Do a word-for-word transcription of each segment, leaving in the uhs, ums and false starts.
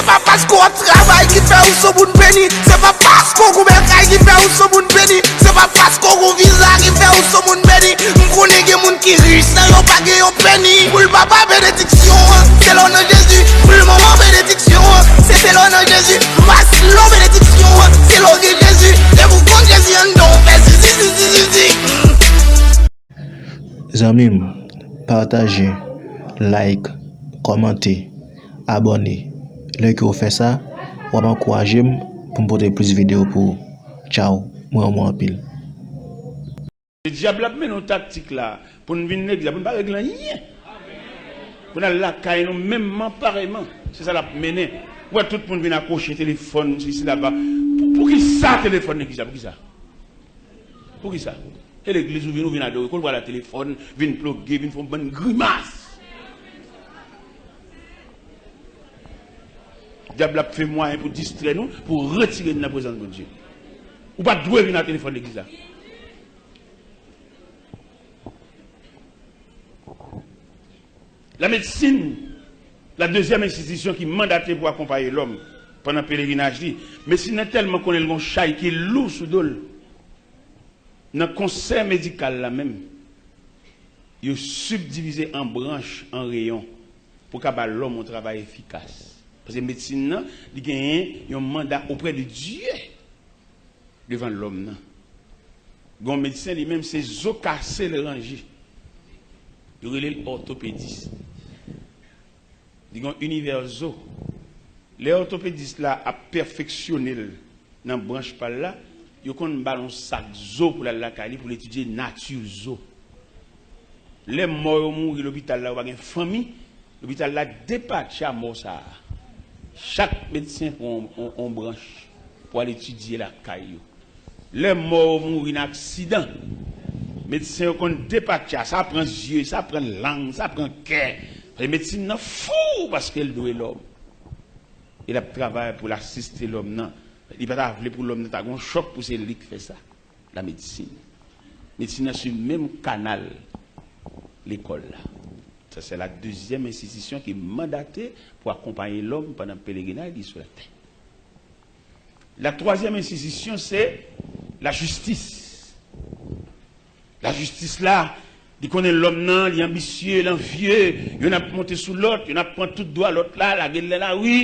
Se pa paske w ap travay ki fè ou se moun beni. Se pa paske w goumen kay ki fè ou se moun beni. Se pa paske w gon viza ki fè ou se moun beni. M konnen gen moun ki rich nan yo pa gen yon peni. Pou l papa benediksyon an, se lè w nan Jezi. Pou l manman benediksyon an, se, se lè w nan Jezi. Mas lo benediksyon an, se lè w gen Jezi. Depi w konn Jezi anndan w, fè zizi, zizi, zizi. Zanmi m, pataje, like, kòmante, abòne. Lè ke w fè sa, w ap ankouraje m pou m pote plis videyo pou ou. Tchaw, mwen renmen w anpil. Se dyab la ap mennen yon taktik la pou n vin legliz la, pou n pa regle anyen. Pou n al lakay nou menmman parèyman. Se sa l ap mennen. Ou wè tout moun vin akwoche telefòn sou isi laba. Pou, poukisa telefòn legliz la? Poukisa? Poukisa? E legliz ou vin, ou vin adore, kote w pral a telefòn, vin ploge, vin fè yon bann grimas. Dyab la ap fè mwayen pou distrè nou, pou retire n nan prezans Bondye. Ou pa t dwe vin a telefòn legliz la. Lamedsin, la dezyèm enstitisyon ki mandate pou akonpaye lòm pandan pelerinaj li. Medsin nan tèlman konnen l gon chay ki lou sou do l. Nan konsèy medikal la menm, yo sibdivize an branch, an reyon, pou ka ba lòm yon travay efikas. Paske medsin nan, li genyen yon manda oprè de Dye devan lòm nan. Gon medsen li menm se zo kase l ranje. Yo rele l òtopedis. Li gon inivè zo. Lè òtopedis la ap pèfeksyone l nan branch pa l la, yo konn ba l yon sak zo pou l al lakay li pou l etidye nati zo. Lè mò yo mouri lopital la, yo pa gen fanmi, lopital la depatcha mò sa a. Chak medsen pran yon, yon, yon branch pou al etidye lakay yo. Lè mò yo mouri nan aksidan, medsen yo konn depatcha, sa pran zye, sa pran lang, sa pran kè. Paske medsin nan fou paske l dwe lòm. E l ap travay pou l asiste lòm nan. Li pa ta vle pou lòm nan ta gon chòk pou se li k fè sa. Lamedsin. Medsin nan swiv menm kanal lekòl la. Sa se la dezyèm enstitisyon ki mandate pou akonpaye lòm pandan pelerinaj li sou latè. La twazyèm enstitisyon se lajistis. Lajistis la, li konnen lòm nan, li anbisye, li anvye, youn ap monte sou lòt, youn ap pran tout dwa lòt la, lage l nan lari.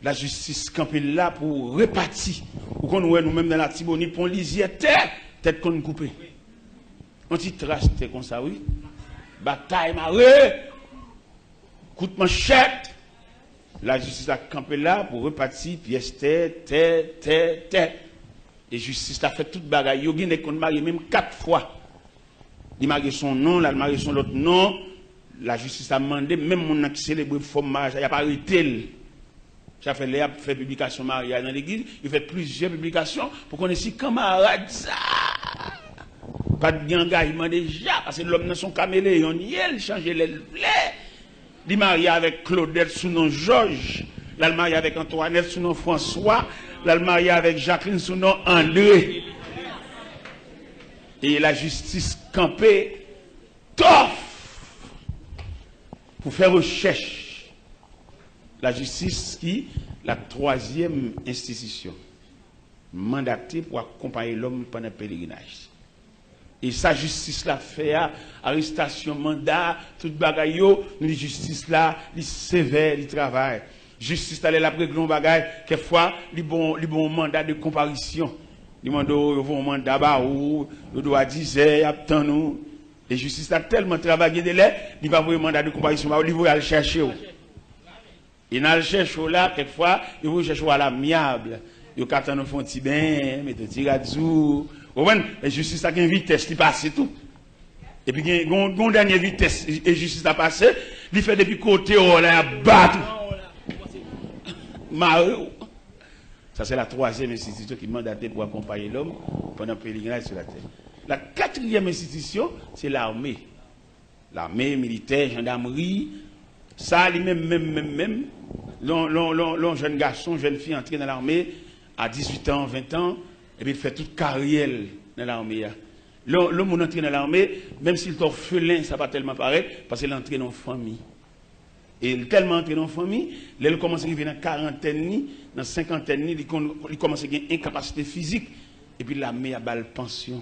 Lajistis kanpe la pou repati. Ou konn wè nou menm nan Latibonit, pon lizyè tè, tèt konn koupe. Yon ti tras tè konsa, wi. Batay mare, kout manchèt. Lajistis la kanpe la pou repati pyès tè, tè, tè, tè. E jistis la fè tout bagay. Yo gen nèg konn marye menm kat fwa. Li marye sou yon non, l al marye sou yon lòt non. Lajistis la mande menm moun nan ki selebre fòm maryaj la, y ap arete l. Sa fè lè y ap fè piblikasyon maryaj nan legliz, yo fè plizyè piblikasyon pou konnen si kanmarad sa pa t gen angajman deja, paske lòm nan se yon kameleyon li ye, li chanje lè l vle. Li marye avèk Claudette sou non Jòj, l al marye avèk Antoinette sou non François, l al marye avèk Jacqueline sou non André. E lajistis kanpe tòf pou fè rechèch. Lajistis ki la twazyèm enstitisyon mandate pou akonpaye lòm pandan pelerinaj. E sa jistis la fè a, arestasyon, manda, tout bagay yo, nou di jistis la, li sevè, li travay. Jistis la, lè l ap regle yon bagay, kèkfwa, li bon, li bon manda de konparisyon. Li mande w, yo voye yon manda ba ou, yo di w a dizè, y ap tann ou. E jistis la tèlman travay, gen de lè, li pa voye manda de konparisyon ba ou, li voye al chèche w. E nan al chèche w la, kèkfwa, yo voye chèche w alamyab. Yo ka tann ou fè yon ti benyen, mete yon ti rad sou ou. Ou konprann? E jistis la gen vitès, li pase tou. Epi gen, gen, gen yon dènye vitès, e jistis la pase, li fè depi kote w la, y ap bat ou. Mare w. Sa se la twazyèm enstitisyon ki mandate pou akonpaye lòm pandan pelerinaj sou latè. La katriyèm enstitisyon, se lame. Lame, militè, jandamri, sa li menm, menm, menm, menm, lè yon, lè yon, lè yon, lè yon jèn gason, jèn fi antre nan lame a dizuit an, ven an, epi l fè tout karyè l nan lame a. Lè, lè yon moun antre nan lame, menm si l t òfelen, sa pa tèlman parèt, paske l antre nan yon fanmi. E l tèlman antre nan yon fanmi, lè l kòmanse rive nan karantèn li, nan senkantèn li, li konn, li kòmanse gen enkapasite fizik. Epi lame a ba l pansyon.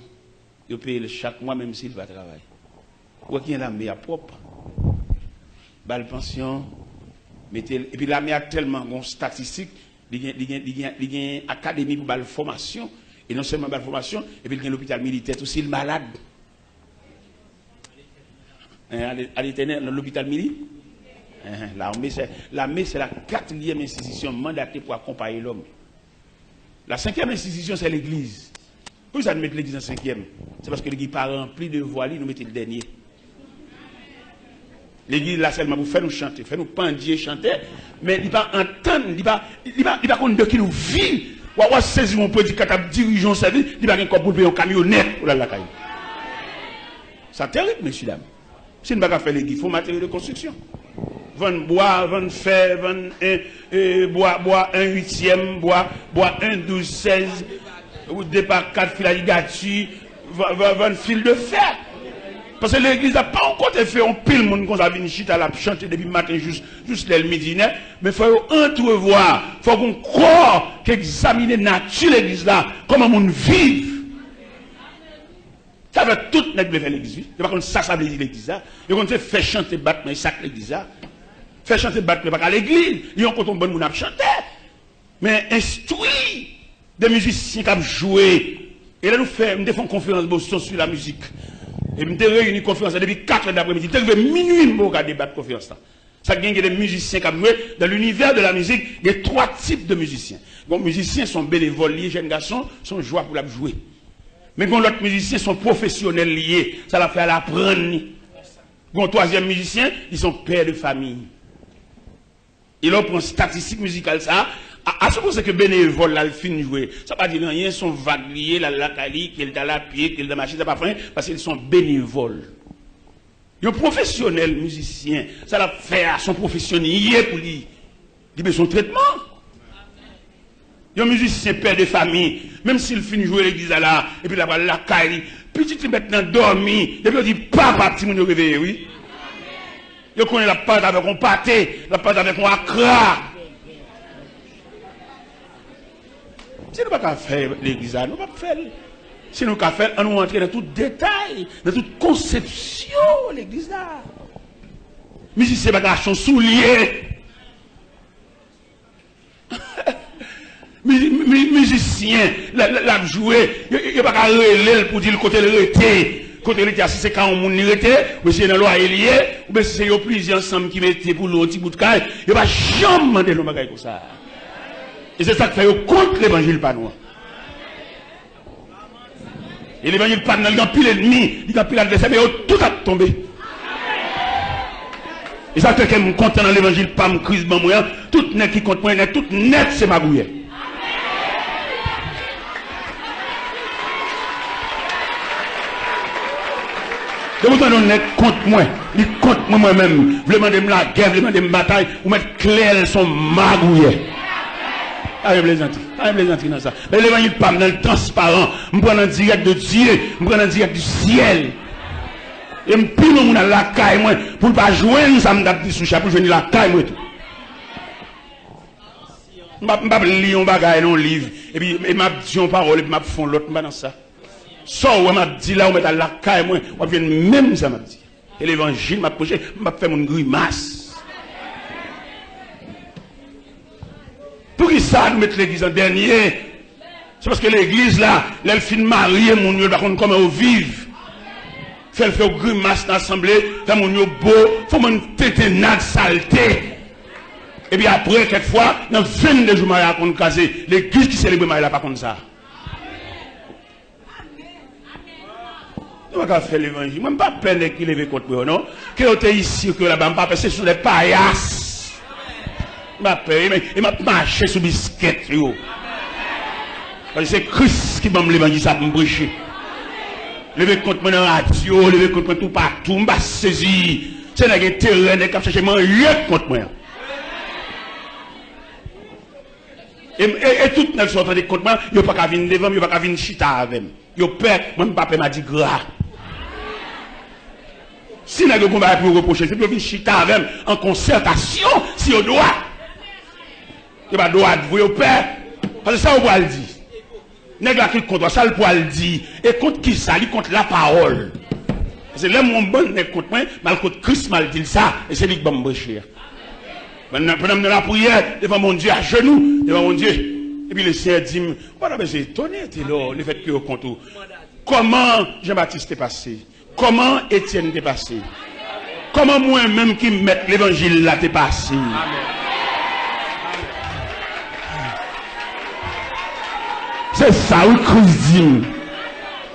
Yo peye l chak mwa, menm si l pa travay. Ou wè kijan lame a pwòp. Ba l pansyon, mete l. Epi lame a tèlman gen yon statistik, li gen, li gen, li gen, li gen akademi pou ba l fòmasyon. E non sèlman ba l fòmasyon, epi l gen lopital militè tou si l malad. Hein, à l'é- à l'Éternel, nan lopital mili? Hein, lame, se, lame, se la katriyèm enstitisyon mandate pou akonpaye lòm. La senkyèm enstitisyon, se legliz. Poukisa nou met legliz an senkyèm? Se paske legliz pa ranpli devwa li, nou mete l dènye. Legliz la sèlman pou fè nou chante, fè nou pandye chante, men li pa antann, li pa, li pa, li pa konn de ki nou vi. W a, w a sezi yon predikatè ap dirije yon sèvis, li pa gen kòb pou l peye yon kamyonèt pou l al lakay li. Sa terib, mesye dam. Si n pa ka fè legliz, fè yon materyo de konstriksyon. Vann bwa, vann fè, vann en, e, bwa, bwa en uityèm, bwa, bwa en douz sèz, ou de pa kat, fil aligati, va- va- vann fil de fè. Paske legliz la pa yon kote fè yon pil moun konsa vin chita, l ap chante depi maten jous, jous lè l midi, nè. Men fò yo antrevwa, fò gen yon kò k egzamine nati legliz la, kòman moun viv. Sa fè tout nèg vle fè legliz, wi. Yo pa konn sa sa vle di legliz la. Yo konn se fè chante bat men sak legliz la. Fè chante bat men pa ka legliz. Li yon kote yon bann moun ap chante. Men enstwi de mizisyen k ap jwe. E lè nou fè, m te fè yon konferans Boston sou la mizik. E m te reyini konferans la depi katrè dapremidi. M te rive minui m poko ka debat konferans la. Sa k gen, gen de mizisyen k ap jwe dans l'univers de la musique, gen twa tip de mizisyen. Bon, mizisyen se yon benevòl li ye, jèn gason, se yon jwa pou l ap jwe. Men gen yon lòt mizisyen, se yon pwofesyonèl li ye, sa l ap fè a l aprann li. Gen yon twazyèm mizisyen, li se yon pè de famiy. E lè w pran statistik mizikal sa a, a, a sipoze ke benevòl la l fin jwe, sa pa di l anyen, se yon vag li ye, l al lakay li, ke l t al apye, ke l t al mache, sa pa fè anyen, paske l se yon benevòl. Yon pwofesyonèl mizisyen, sa l ap fè a, se yon pwofesyon li ye pou li. Li bezwen tretman. Yon mizisyen pè de fami, menm si l fin jwe legliz la la, epi l ap al lakay li, pitit li mèt nan dòmi, depi yo di papa, timoun yo reveye, wi. Yo konnen l ap parèt avèk yon pate, l ap parèt avèk yon akra. Si nou pa ka fè legliz la, nou p ap fè l. Si nou ka fè l, ann nou antre nan tout detay, nan tout konsepsyon legliz la. Mizisyen pa ka achte yon soulye. Mizi- mi- Mizisyen, l ap jwe, yo, yo pa ka rele l pou di l kote l rete. Kote l rete a, si se kay yon moun li rete, oubyen si se nan lwaye li ye, oubyen si se yo plizyè ansanm ki mete pou lwe yon ti bout kay, yo pa janm mande l yon bagay konsa. E se sa k fè yo kont levanjil pa nou an. E levanjil pa m nan, li gen anpil ènmi, li gen anpil advèsè, men yo tout ap tonbe. E sa k fè kè m kontan nan levanjil pa m Kris ban mwen an, tout nèg ki kont mwen, nèg tout nèt se magouyè. Depi w tande yon nèg kont mwen, li kont mwen mwen menm, vle mande m lagè, vle mande m batay, ou mèt klè l se yon magouyè. Pa gen plezantri, pa gen plezantri nan sa. Men levanjil pa m nan, l transparan. M pran nan dirèk de Dye, m pran nan dirèk di syèl. E m pi lwen moun al lakay mwen pou l pa jwenn sa m t ap di sou chay, pou l jwenn li lakay mwen tou. M p ap, m p ap li yon bagay nan yon liv, epi e m ap di yon pawòl, epi m ap fè yon lòt, m pa nan sa. Sa w wè m ap di la, ou mèt al lakay mwen, w ap jwenn menm sa m ap di. E levanjil m ap preche, m p ap fè moun grimas. Poukisa nou met legliz an dènye? Se paske legliz la, lè l fin marye moun yo, l pa konn kòman yo viv. Fè l fè w grimas nan asanble, fè moun yo bo, fè w mann tentennad, salte. Epi apre, kèk fwa, nan vennde jou maryaj la konn kraze. Legliz ki selebre maryaj la pa konn sa. Nou pa ka fè levanjil. Mwen, m pa pè nèg ki leve kont mwen yo, non. Ke yo te isi, ke yo laba, m pa pè. Ce sont des payas. M pa pè, e m, e m ap mache sou biskèt yo. Paske se Kris ki ban m levanjil sa pou m preche. Leve kont mwen nan radyo, leve kont mwen toupatou, m pa sezi. Se nèg enterè, nèg k ap chache manje kont mwen an. E, e, e tout nèg sa w tande kont mwen, yo pa ka vin devan m, yo pa ka vin chita avè m. Yo pè, mwen m pa pè madigra. Si nèg yo gon bagay pou yo repwoche, se pou yo vin chita avè m an konsètasyon, si yo dwat. Yo pa dwat vre, yo pè. Paske sa yo pral di? Nèg la ki kont ou a, sa l pral di? E kont kisa? Li kont lapawòl. Paske lè m wè yon bann nèg kont mwen, m al kot Kris, m al di l sa, e se li k ban m preche a. Pandan, pandan m nan lapriyè, devan Bondye, ajenou, devan Bondye. Epi Lesenyè di m, ou pa ta bezwen etone, Telò, lefètke yo kont ou. Kòman Jan Batis te pase? Kòman Etyèn te pase? Kòman mwen menm ki mèt levanjil la te pase? Se sa wi Kris di m.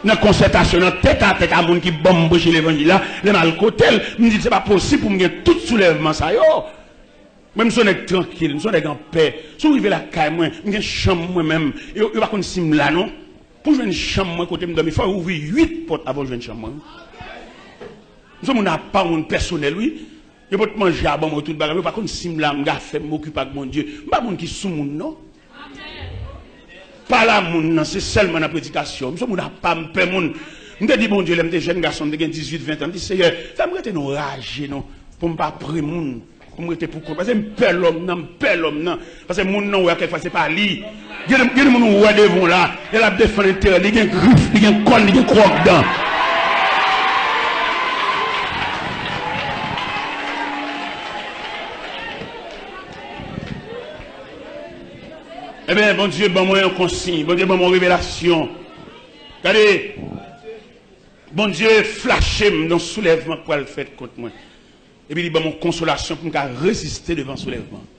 Nan konsètasyon, nan tèt a tèt a moun ki ban m preche levanjil la, lè m al kote l, m di l se pa posib pou m gen tout soulèvman sa yo. Mwen, m se yon nèg trankil, m se yon nèg anpè. Si w rive lakay mwen, m gen chanm mwen menm. Yo, yo pa konn si m la non. Pou w jwenn chanm mwen kote m dòmi, fò yo ouvri uit pòt avan w jwenn chanm mwen. M se yon moun apa, yon moun pèsonèl, wi. Yo pot manje a ban mwen, tout bagay, men yo pa konn si m la, m gen afè m, m okipe ak Bondye. M pa moun ki sou moun non. Pa la moun nan, se sèlman nan predikasyon. M se moun apa, m pè moun. M te di Bondye lè m te jèn gason, m te gen dizuit, ven tan, m di, Seyè, fè m rete nan raje non, pou m pa pre moun, pou m rete pou kont. Paske m pè lòm nan, m pè lòm nan. Paske moun nan wè a kèk fwa se pa li. Gen, gen moun ou wè devan w la, e l ap defann enterè l, li gen grif, li gen kòn, li gen kwòk dan. Ebyen, Bondye ban mwen yon konsiy, Bondye ban mwen yon revelasyon. Gade, Bondye flache m nan soulèvman k pral fèt kont mwen. Epi li ban m yon konsolasyon pou m ka reziste devan soulèvman.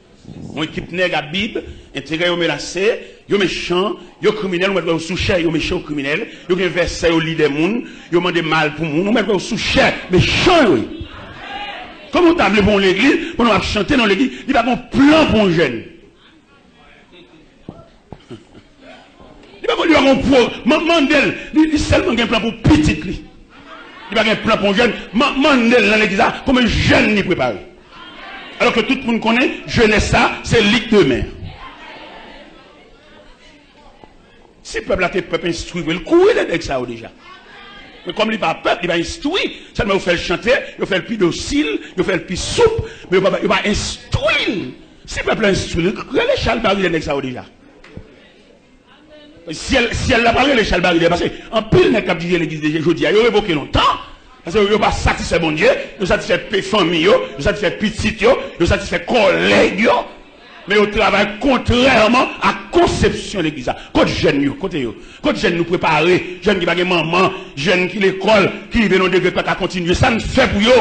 Yon ekip nèg a Bib, enterè yo menase, yo mechan, yo kriminèl, ou mèt wè yo sou chè, yo mechan, yo kriminèl, yo gen vèsè, yo li dè moun, yo mande mal pou moun, ou mèt wè yo sou chè, mechan yo ye. Kòman w ta vle pou yon legliz, pandan w ap chante nan yon legliz, li pa gen yon plan pou yon jèn? Li pa, li pa gon pwo-, man-, mande l, li, li sèlman gen plan pou pitit li. Li pa gen plan pou yon jèn. Man-, mande l nan legliz la, konbyen jèn li prepare? Alò ke tout moun konnen, jenès sa, se li k demen. Si pèp la te pèp enstwi vre, l kouri dèyè nèg sa yo deja. Men kòm li pa pèp, li pa enstwi, sèlman yo fè l chante, yo fè l pi dosil, yo fè l pi soup, men yo pa, yo pa enstwi l. Si pèp la enstwi l, rele chalbari dèyè nèg sa yo deja. Syèl, syèl la pa rele chalbari dèyè, paske anpil nèg k ap dirije legliz de jodi a, yo revoke lontan. Paske yo pa satisfè Bondye, yo satisfè pe-, fanmi yo, yo satisfè pitit yo, yo satisfè kòlèg yo. Men yo travay kontrèman ak konsepsyon legliz la. Kot jèn yo? Kote yo? Kot jèn nou prepare? Jèn ki pa gen manman, jèn ki lekòl, ki rive nan yon degre ki pa ka kontinye. Sa n fè pou yo?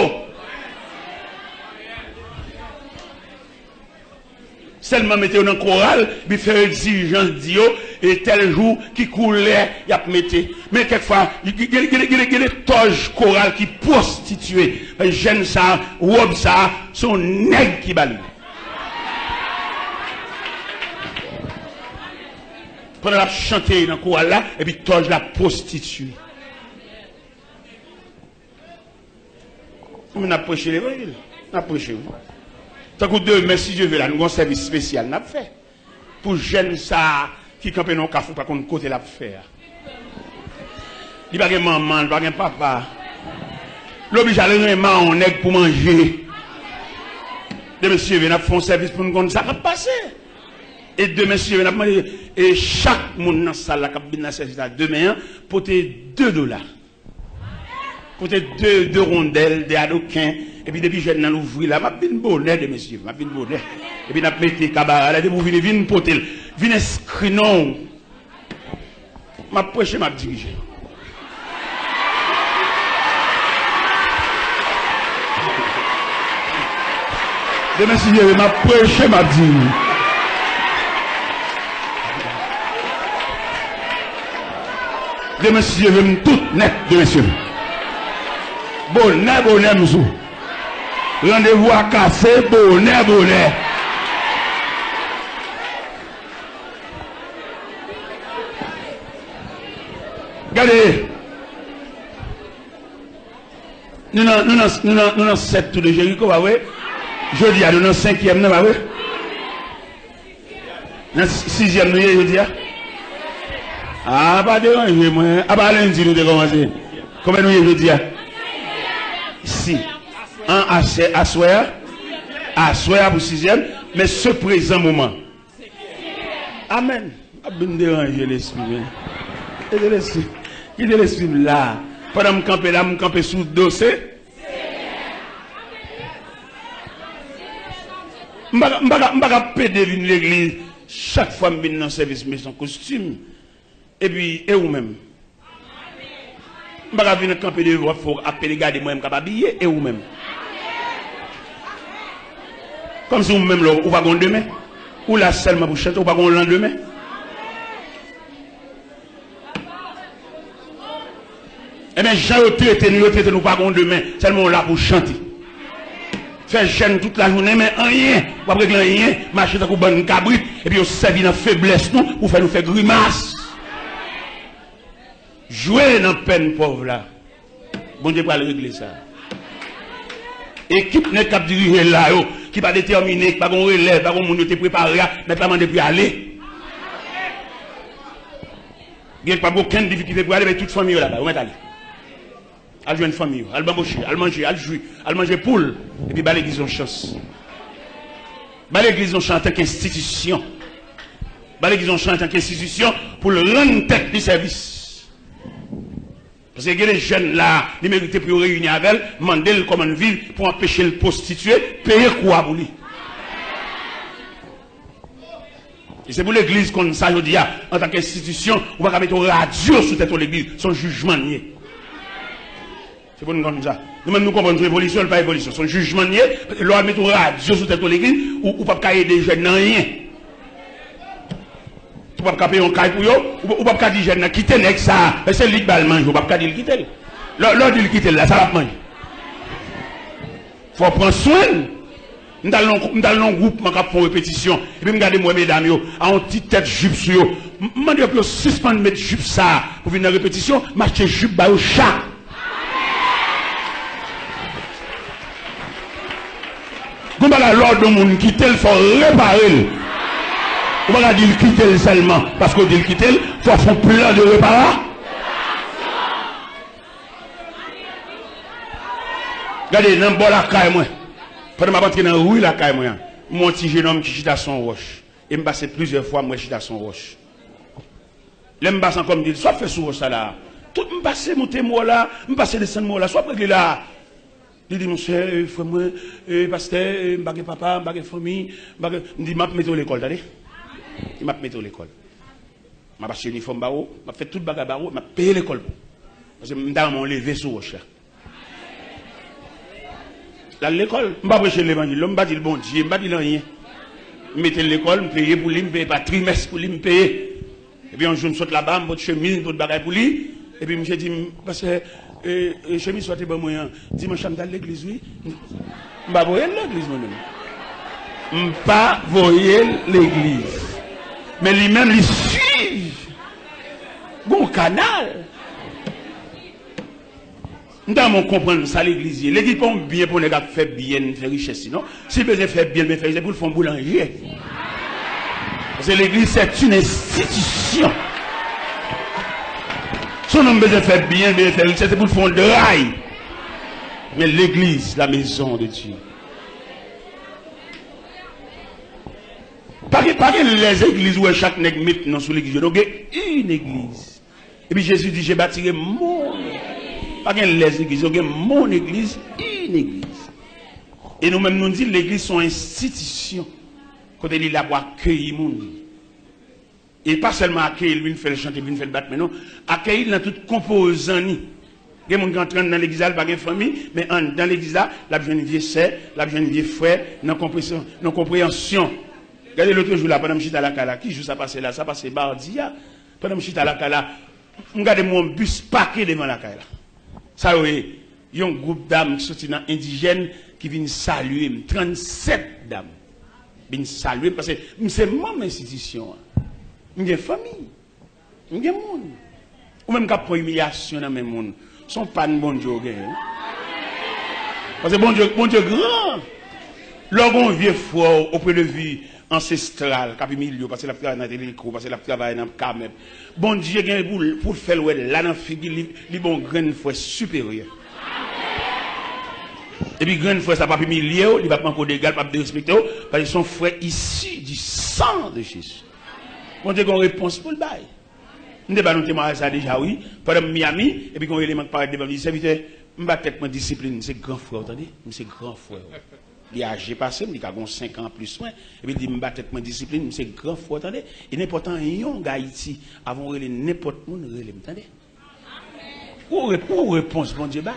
Sèlman mete yo nan koral, epi fè egzijans, di yo, e tèl jou, ki koulè y ap mete. Men kèk fwa, gen, gen, gen, gen, gen de tòj koral ki pwostitye. Jèn sa, wòb sa, se yon nèg ki ba li. Pandan l ap chante nan koral la, epi tòj la pwostitye. Men n ap preche levanjil. N ap preche, wi. Tankou demen, si Dye ve la, nou gen yon sèvis espesyal n ap fè. Pou jèn sa a ki kanpe nan yon kafou, pa konn kote l ap fè a. Li pa gen manman, li pa gen papa. Li oblije al renmen a yon nèg pou manje. Demen, si Dye ve, n ap fè yon sèvis pou n konn sa k ap pase. E demen, si Dye ve, n ap mande, e chak moun nan sal la k ap vin nan sèvis la demen an, pote de dola. Pote de, de rondèl, de adoken, epi depi jèn nan louvri la, m ap vin bonè demen, si Dye ve, m ap vin bonè. Epi n ap mete kabara la, depi w vini, vin pote l. Vin enskri non w. M ap preche, m ap dirije. Demen, si Dye ve, m ap preche, m ap dirije. Demen, si Dye ve, m tout nèt, demen, si Dye ve. Bonè, bonè, m sou. Randevou a kase, bonè, bonè. Gade. Nou nan, nou nan, nou nan, nou nan sèt tou de Jeriko, pa vre? Jodi a, nou nan senkyèm nan, pa vre? Nan si-, sizyèm nou ye jodi a? A, pa deranje mwen. A, pa lendi nou te kòmanse. Konbyen nou ye jodi a? Si. An aswè, aswè a, aswè a pou sizyèm, men se prezan moman. Amèn. M ap vin deranje lespri, men. Kite lespri, kite lespri m la. Pandan m kanpe la, m kanpe sou do se. M pa ka, m pa ka, m pa ka pede vin legliz. Chak fwa m vin nan sèvis, m met yon kostim. Epi, e ou menm? M pa ka vin kanpe devan w ap fè w ap pede gade mwen, m k ap abiye, e ou menm? Kòmsi ou menm la, ou pa gon demen. Ou la sèlman pou chante, ou pa gon landemen. Ebyen, jan yo trete nou, yo trete nou pa gon demen. Sèlman w la pou chante. Fè jèn tout lajounen, men anyen. W ap regle anyen, mache tankou bann kabrit, epi yo sèvi nan feblès nou pou fè nou fè grimas. Jwe nan pèn pòv la. Bondye pral regle sa. Ekip nèg k ap dirije la yo, ki pa detèmine, ki pa gon relèv, pa gon moun yo te prepare a, mèt la mande pou y ale. Gen pa okenn difikilte pou ale, men tout fanmi yo la, yo mèt ale. Al jwenn fanmi yo, al banboche, al manje, al jwi, al manje poul, epi ba legliz yon chans. Ba legliz yon chans antanke enstitisyon. Ba legliz yon chans antanke enstitisyon pou l rann tèt li sèvis. Paske gen de jèn la, li merite pou yo reyini avè l, mande l kòman l viv pou anpeche l pwostitye, peye kou a pou li. E se pou legliz konn sa jodi a, antanke enstitisyon, ou pa ka mete yon radyo sou tèt yon legliz, se yon jijman l ye. Se pou nou konn sa. Nou menm nou konprann se evolisyon, li pa evolisyon, se yon jijman l ye, lè w al mete yon radyo sou tèt yon legliz, ou, ou p ap ka ede jèn nan anyen. Ou p ap ka peye yon kay pou yo, ou, ou p ap ka di jèn nan kite nèg sa, men se li k ba l manje, ou p ap ka di l kite l. Lè, lè w di l kite l la, sa l ap manje? Fò w pran swen l. M t al nan, m t al nan yon gwoupman k ap fè yon repetisyon. Epi m gade m wè medam yo, a yon ti tèt jip sou yo. M, m mande yo pou yo sispann met jip sa a pou vin nan repetisyon. M achte jip ba yo chak. Gon bagay lè w di yon moun kite l, fò w repare l. Ou pa ka di l kite l sèlman. Paske w di l kite l, fò w fè yon plan de repara. Gade, nan bò lakay mwen, pandan m ap antre nan ri lakay mwen an, m wè yon ti jenòm ki chita sou yon wòch. E m pase plizyè fwa, m wè chita sou yon wòch. Lè m pase ankò, m di l, "Sa w ap fè sou wòch sa la a?" Tout m pase, monte m wè w la, m pase desann m wè w la, sa w ap regle la a? Li di, "Monchè, e, frè mwen, e, pastè, e, m pa gen papa, m pa gen fanmi, m pa gen," m di, "M ap mete w lekòl, tande. M ap mete w lekòl." M ap achte inifòm ba ou, m ap fè tout bagay ba ou, m ap peye lekòl pou ou. Paske m ta renmen w leve sou wòch la. L al lekòl. M pa preche levanjil, non, m pa di l Bondye, m pa di l anyen. M mete l lekòl, m peye pou li, m peye pa trimès pou li, m peye. Epi yon jou m sot laba, m pot chemiz, m pot bagay pou li. Epi misye di m, "Pastè, e, e, chemiz sa w te ban mwen an, dimanch la m t al legliz wi." M pa voye l legliz mwen menm. M pa voye l legliz. Men li menm li swiv. Gon kanal. M ta renmen w konprann sa legliz ye. Legliz pa yon byen pou nèg ap fè byen, fè richès li non. Si l bezwen fè byen, l bezwen fè richès, pou l fè yon boulanje. Paske legliz se yon enstitisyon. Si yon nonm bezwen fè byen, bezwen fè richès, se pou l fè yon dray. Men legliz, la maison de Dieu. Pa gen, pa gen lèzegliz ou wè chak nèg met non sou legliz yo. Non, gen yon egliz. Epi Jezi di, "Je bâtirai mon." Pa gen lèzegliz, yo gen mon egliz, yon egliz. E nou menm nou di legliz se yon enstitisyon. Kote li la pou akeyi moun. E pa sèlman akeyi l, vin fè l chante, vin fè l bat men non. Akeyi l nan tout konpozan li. Gen moun ki antre anndan legliz la, li pa gen fanmi, men anndan legliz la, l ap jwenn vye sè, l ap jwenn vye frè, nan konpresyon, nan konpreyansyon. Gade lòt jou la, pandan m chita lakay la, ki jou sa pase la? Sa pase madi a, pandan m chita lakay la, m gade m wè yon bis pake devan lakay la. Sa yo ye, yon gwoup dam ki soti nan endijèn ki vin salye m, trannsèt dam vin salye m, paske m se manm enstitisyon an. M gen fanmi. M gen moun. Ou menm k ap pran imilyasyon nan men moun, se yon pàn Bondye w genyen. Paske Bondye, Bondye gran. Lè w gen yon vye frè w, o pwen de vi ansestral, k ap imilye w, paske l ap travay nan Teleco, paske l ap travay nan Camep. Bondye gen pou, pou l fè l wè la nan figi li, li ba w yon grenn frè siperyè. Epi grenn frè sa p ap imilye w, li p ap manke w dega, li p ap derespekte w, paske se yon frè isi di san de Jezi. Bondye gen yon repons pou l bay. M te ba nou temwayaj sa deja, wi. Pandan m Miami, epi gen yon eleman ki parèt devan m, li di, "Sèvitè, m ba tèt mwen disiplin, m se gran frè w, tande. M se gran frè w." Li aje pase m, li ka gen senk an plis mwen. Epi li di, "M ba tèt mwen disiplin, m se gran frè w, tande. E nenpòt anyen w gen Ayiti, avan w rele nenpòt moun, rele m, tande." Ou re-, ou repons Bondye bay.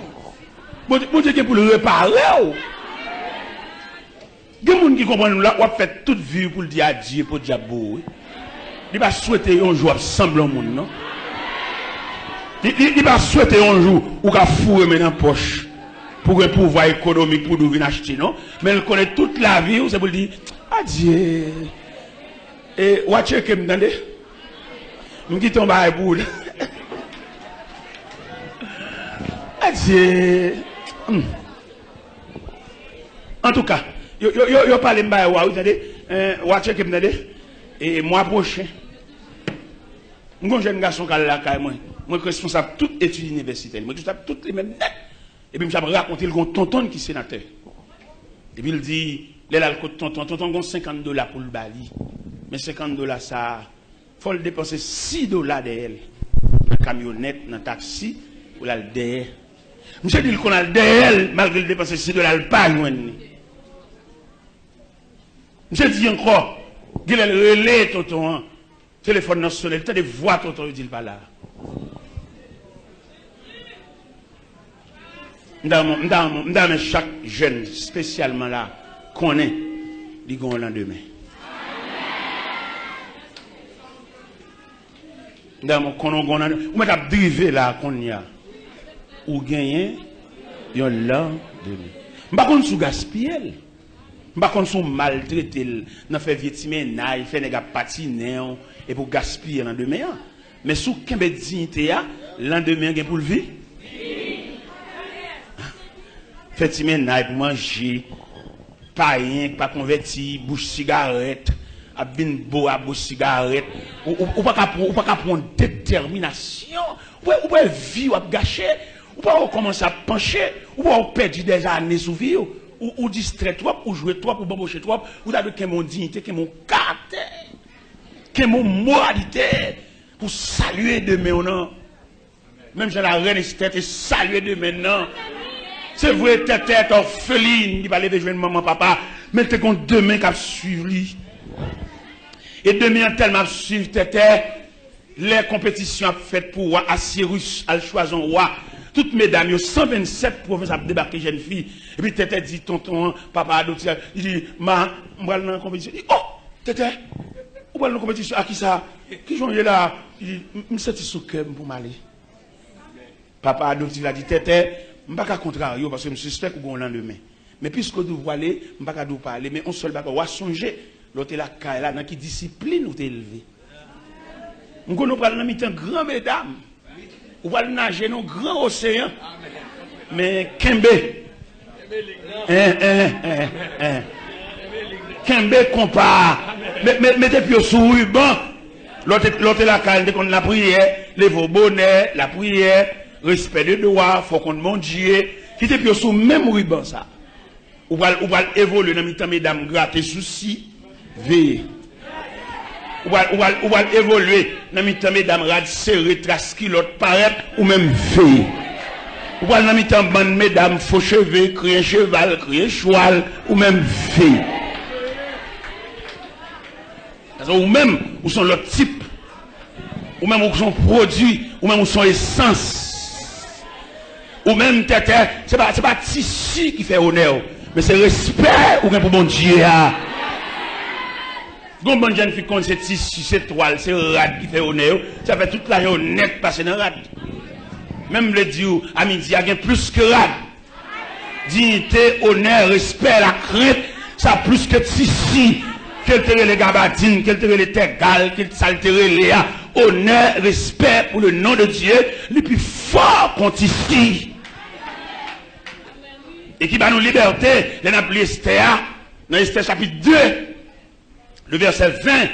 Bondye, Bondye gen pou l repare w. Gen moun ki konprann w la, w ap fè tout vi w pou l di adye podyab pou ou, wi. Li pa swete yon jou w ap sanble yon moun, non. Li, li, li pa swete yon jou ou ka foure men nan pòch pou gen pouvwa ekonomik pou w vin achte, non. Men l konnen tout lavi w, se pou l di, "Adye." E, w a tcheke m, tande. M kite yon bagay pou ou. Adye. Hmm. Antouka, yo, yo, yo, yo pale m bagay w a, wi, tande. Eh, w a tcheke m, tande. E mwa pwochen, m gon jèn gason k al lakay mwen. Mwen k responsab tout etid inivèsitè li. Mwen k responsab tout li menm nèt. Epi misye ap rakonte l gon tonton l ki senatè. Epi l di, lè l al kot tonton, tonton gon senkant dola pou l ba li. Men senkant dola sa a, fò l depanse sis dola dèyè l. Nan kamyonèt, nan taksi, pou l al dèyè. Misye di l konn al dèyè l, malgre l depanse sis dola, l pa jwenn li. Misye di ankò, genlè l rele tonton an. Telefòn nan sonnen, li tande vwa tonton, yo di l pa la. M ta renmen, m ta renmen, m ta renmen chak jèn, espesyalman la, konnen li gen yon landemen. M ta renmen konnen w gen yon landemen. Ou mèt ap drive la, kounye a. Ou genyen yon landemen. M pa konn si w gaspiye l. M pa konn si w maltrete l nan fè vye ti mennaj, fè nèg ap patinen w, epi w gaspiye landemen an. Men si w kenbe diyite a, landemen an gen pou l vi. Fè ti mennaj pou manje, payen ki pa konvèti, bouch sigarèt, ap vin bo a bouch sigarèt. Ou, ou, ou pa ka pran, ou pa ka pran yon detèminasyon. Ou wè, ou wè vi w ap gache. Ou pa wè w kòmanse ap panche. Ou pa wè w pèdi dèzane sou vi w. Ou, ou distrè twòp, ou jwe twòp, ou banboche twòp, ou ta dwe kenbe yon diyite, kenbe yon karaktè, kenbe yon moralite pou salye demen w nan. Menm jan larèn Estè te salye demen nan. Se vre, Tètè te òfelin, li pa leve jwenn manman, papa, men l te gen yon demen k ap swiv li. E demen an tèlman ap swiv Tètè, lè konpetisyon ap fèt pou wa Asiris, al chwazi yon wa, tout medam yo, san vennsèt pwovens ap debake jèn fi. Epi Tètè di tonton an, papa a doti a, li di, "Ma, m pral nan konpetisyon." Li di, "Oh, Tètè, ou pral nan konpetisyon? A kisa? Kijan w ye la?" Li di, "M, m santi sou kè m pou m ale." Papa adoptif la di, "Tètè, m pa ka kontrarye w paske m sispèk ou gen yon landemen. Men piske w di w pwale, m pa ka di w pa ale. Men yon sèl bagay, w a sonje, lè w te lakay la, nan ki disiplin ou te elve. M konnen w pral nan mitan gran medam. Ou pral naje nan yon gran oseyan. Men kenbe. Hein, hein, hein, hein. Kenbe konpa a. Met, met, mete pye w sou riban." Lè w te, lè w te lakay, nou te konn lapriyè, leve w bonè, lapriyè, respè de dwa, fò w konn Bondye. Kite pye w sou menm riban sa. Ou pral, ou pral evolye nan mitan medam grate sousi, veye. Ou pral, ou pral, ou pral evolye nan mitan medam rad sere, tras kilòt parèt, ou menm veye. Ou pral nan mitan bann medam fo cheve, kriye cheval, kriye chwal, ou menm veye. Paske ou menm, ou se yon lòt tip. Ou menm, ou se yon pwodui. Ou menm, ou se yon esans. Ou menm, Tètè, se pa, se pa tisi ki fè onè w, men se respè ou gen pou Bondye a. Gon bann jèn fi konn se tisi, se twal, se rad ki fè onè yo. Sa fè tout lajan yo nèt pase nan rad. Men m vle di w, a midi a gen plis ke rad. Diyite, onè, respè, lakrent, sa plis ke tisi, ke l te rele gabadin, ke l te rele tègal, ke l, sa l te rele a. Onè, respè pou le non de Dye, li pi fò ke yon tisi. E ki ba nou libète, lè n ap li Estè a, nan Estè chapit de, le vèsè ven,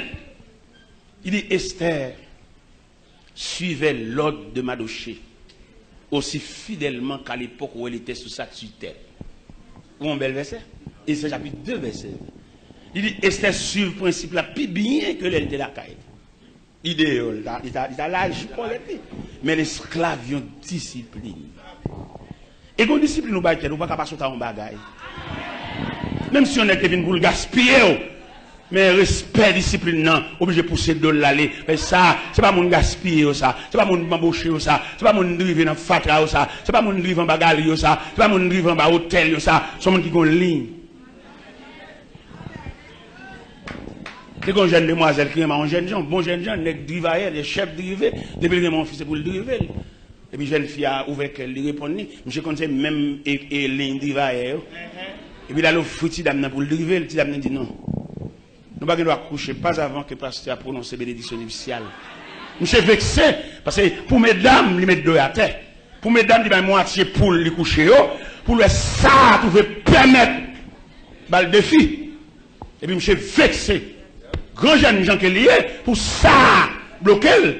li di, Esther suivait l'ordre de Mardochée aussi fidèlement qu'à l'époque où elle était sous sa tutelle. Yon bèl vèsè. Estè chapit de vèsè. Li di, Estè swiv prensip la pi byen ke lè l te lakay li. Li deyò, li ta, li ta, li ta laji kòlèt li. Men lesklav yon disiplin. E gon disiplin ou bay tèt, ou pa ka pase w ta yon bagay. Menm si yon nèg te vin pou l gaspiye w, men respè disiplin nan oblije pouse do l ale. Men sa, se pa moun gaspiye yo sa, se pa moun banboche yo sa, se pa moun drive nan fatra yo sa, se pa moun drive anba galri yo sa, se pa moun drive anba otèl yo sa, se yon moun ki gon liy. Te gon jèn demwazèl ki renmen yon jèn jan, bon jèn jan, nèg drivayè, nèg chèf drive, depi l renmen yon fi se pou l drive l. Epi jèn fi a ouvè kè l, li reponn li. Misye konn se menm e, e liy drivayè yo. Epi l al ofri ti dam nan pou l drive l, ti dam nan di non. Nou pa gen dwa kouche pas avan ke pastè a pwononse benediksyon nipisyal. Misye vekse, paske pou medam, li met do l atè. Pou medam, li bay mwatye poul li kouche yo, pou l wè sa a twouve pèmèt ba l defi. Epi misye vekse. Gran jèn jan ke li ye, pou sa a bloke l,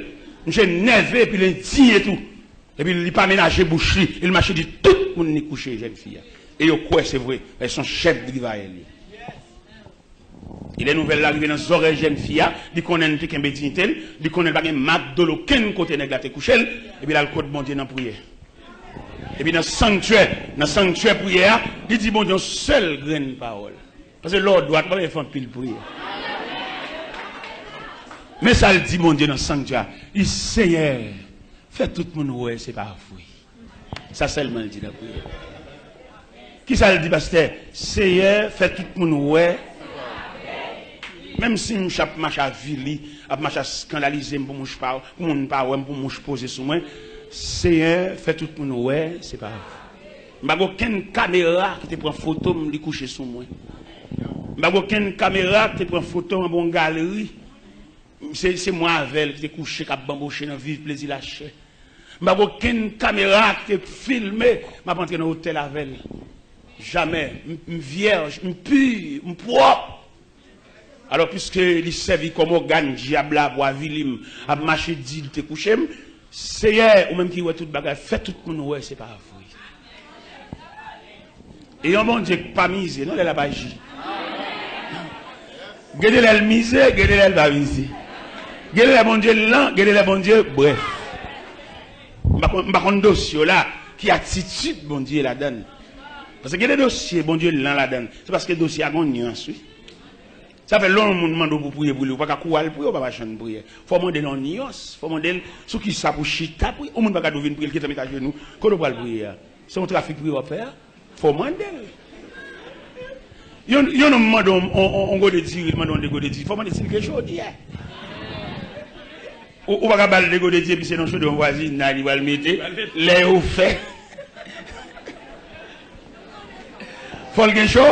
misye nève epi l endiye tou. Epi li pa menaje bouch li, e l mache di tout moun li kouche jèn fi a. E yo kwè se vre, men se yon chèf drivayè li ye. E lè nouvèl la rive nan zòrèy jèn fi a, li konnen li te kenbe diyite l, li konnen li pa gen mak do l okenn kote nèg la te kouche l, epi l al kot Bondye nan priyè. Epi nan sanktyè, nan sanktyè priyè a, li di Bondye yon sèl grenn pawòl. Paske lè w dwat, ou pa bezwen fè anpil priyè. Men sa l di Bondye nan sanktyè a, li di, Senyè, fè tout moun wè se pa vre. Sa sèlman l di nan priyè. Kisa l di, pastè? Seyè, fè tout moun wè. Menm si mouch ap mache avili, ap mache eskandalize m pou mouch pa, pou moun pa wè m, pou mouch poze sou mwen, Seyè, fè tout moun wè, se pa vre. M pa gen okenn kamera ki te pran foto m, li kouche sou mwen. M pa gen okenn kamera ki te pran foto m anba yon galri. Se, se mwen avè l ki te kouche, k ap banboche nan viv plezi lachè. M pa gen okenn kamera ki te filme m ap antre nan otèl avè l. Jamè. M, m vyèj, m pi, m pwòp. Alò, piske li sèvi kòm ògàn dyab la pou avili m, ap mache di l te kouche m, Seyè, ou menm ki wè tout bagay, fè tout moun wè se pa vre. E yon Bondye k pa mize, non, lè l ap aji. Gen de lè l mize, gen de lè l pa mize. Gen de lè Bondye lan, gen de lè Bondye brèf. M pa konn, m pa konn dosye w la, ki atitid Bondye ladan l. Paske gen de dosye Bondye lan ladan l. Se paske dosye a gon nyans, wi. Sa fè lè yon moun mande w pou priye pou li, ou pa ka kouri al priye, ou pa machann priyè. Fò w mande l yon nyans, fò w mande l sou kisa pou chita priye. Yon moun pa ka di w vin priye, l gentan met ajenou. Kote w pral priye a? Se yon trafik priye w ap fè a? Fò w mande l. Yon, yon nonm mande w yon, yon, yon, yon gode diri, li mande w yon de gode diri. Fò w mande si l gen chodyè. Ou, ou pa ka ba l de gode diri, epi se nan chodyè yon vwazinay li pral mete. Lè yo fè. Fò l gen cho.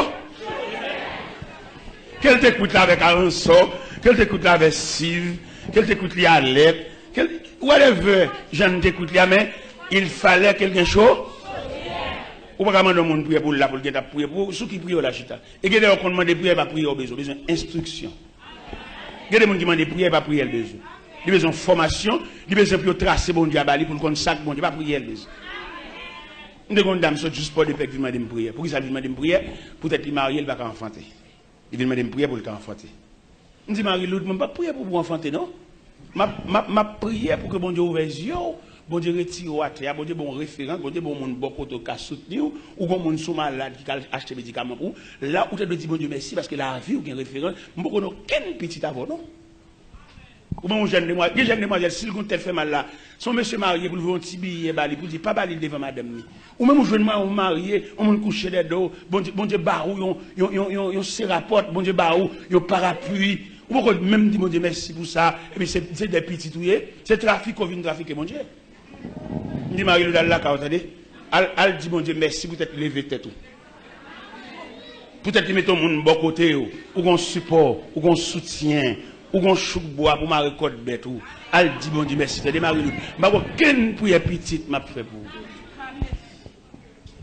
Ke l te kwit la avèk aransò, ke l te kwit la avèk siv, ke l te kwit li a lèt, ke l, whatever jan l te kwit li a, men il fallait ke l gen cho. Ou pa ka mande yon moun priyè pou l la, pou l gentan ap priye pou ou, sou ki priyè w la chita. E gen lè yo konn mande priyè, e pa priyè w bezwen, w bezwen enstriksyon. Gen de moun ki mande priyè, e pa priyè l bezwen. Li bezwen fòmasyon, li bezwen pou yo trase Bondye a ba li, pou l konn sa k Bondye, e pa priyè l bezwen. M te gen yon dam sot jis Pòdepè k vin mande m priyè. Poukisa l vin mande m priyè? Poutèt li marye, li pa ka anfante. Li vin mande m priyè pou l ka anfante. M di, Marie Lourdes, mwen p ap priye pou, pou w anfante, non. M ap, m ap, m ap priye pou ke Bondye ouvè zye w, Bondye retire w atè a, Bondye ba w referans, Bondye ba w moun bò kote w ka soutni w, ou gon moun sou malad ki ka al achte medikaman pou ou. La, ou te dwe di Bondye mèsi paske lavi w gen referans. M poko konn okenn pitit avè w, non. Ou ban yon jèn demwazèl, gen jèn demwazèl, si l gon tèt fè mal la, se yon mesye marye pou l voye yon ti biyè ba li, pou l di, pa ba li l devan madanm li. Ou menm ou jwenn mari, ou marye, yon moun kouche dèyè do w, Bondye, Bondye ba ou yon, yon, yon, yon, yon serapòt, Bondye ba ou yon parapli. Ou poko menm di Bondye mèsi pou sa, epi se, se de pitit ou ye, se trafike w vin trafike Bondye. M di Marie Lourdes al lakay ou, tande. Al, al di Bondye mèsi poutèt leve tèt ou. Poutèt li mete yon moun bò kote w, ou gon sipò, ou gon soutyen, ou gon chouk bwa pou mare kòd bèt ou. Al di Bondye mèsi, tande Marie Lourdes. M pa gen okenn priyè pitit m ap fè pou ou.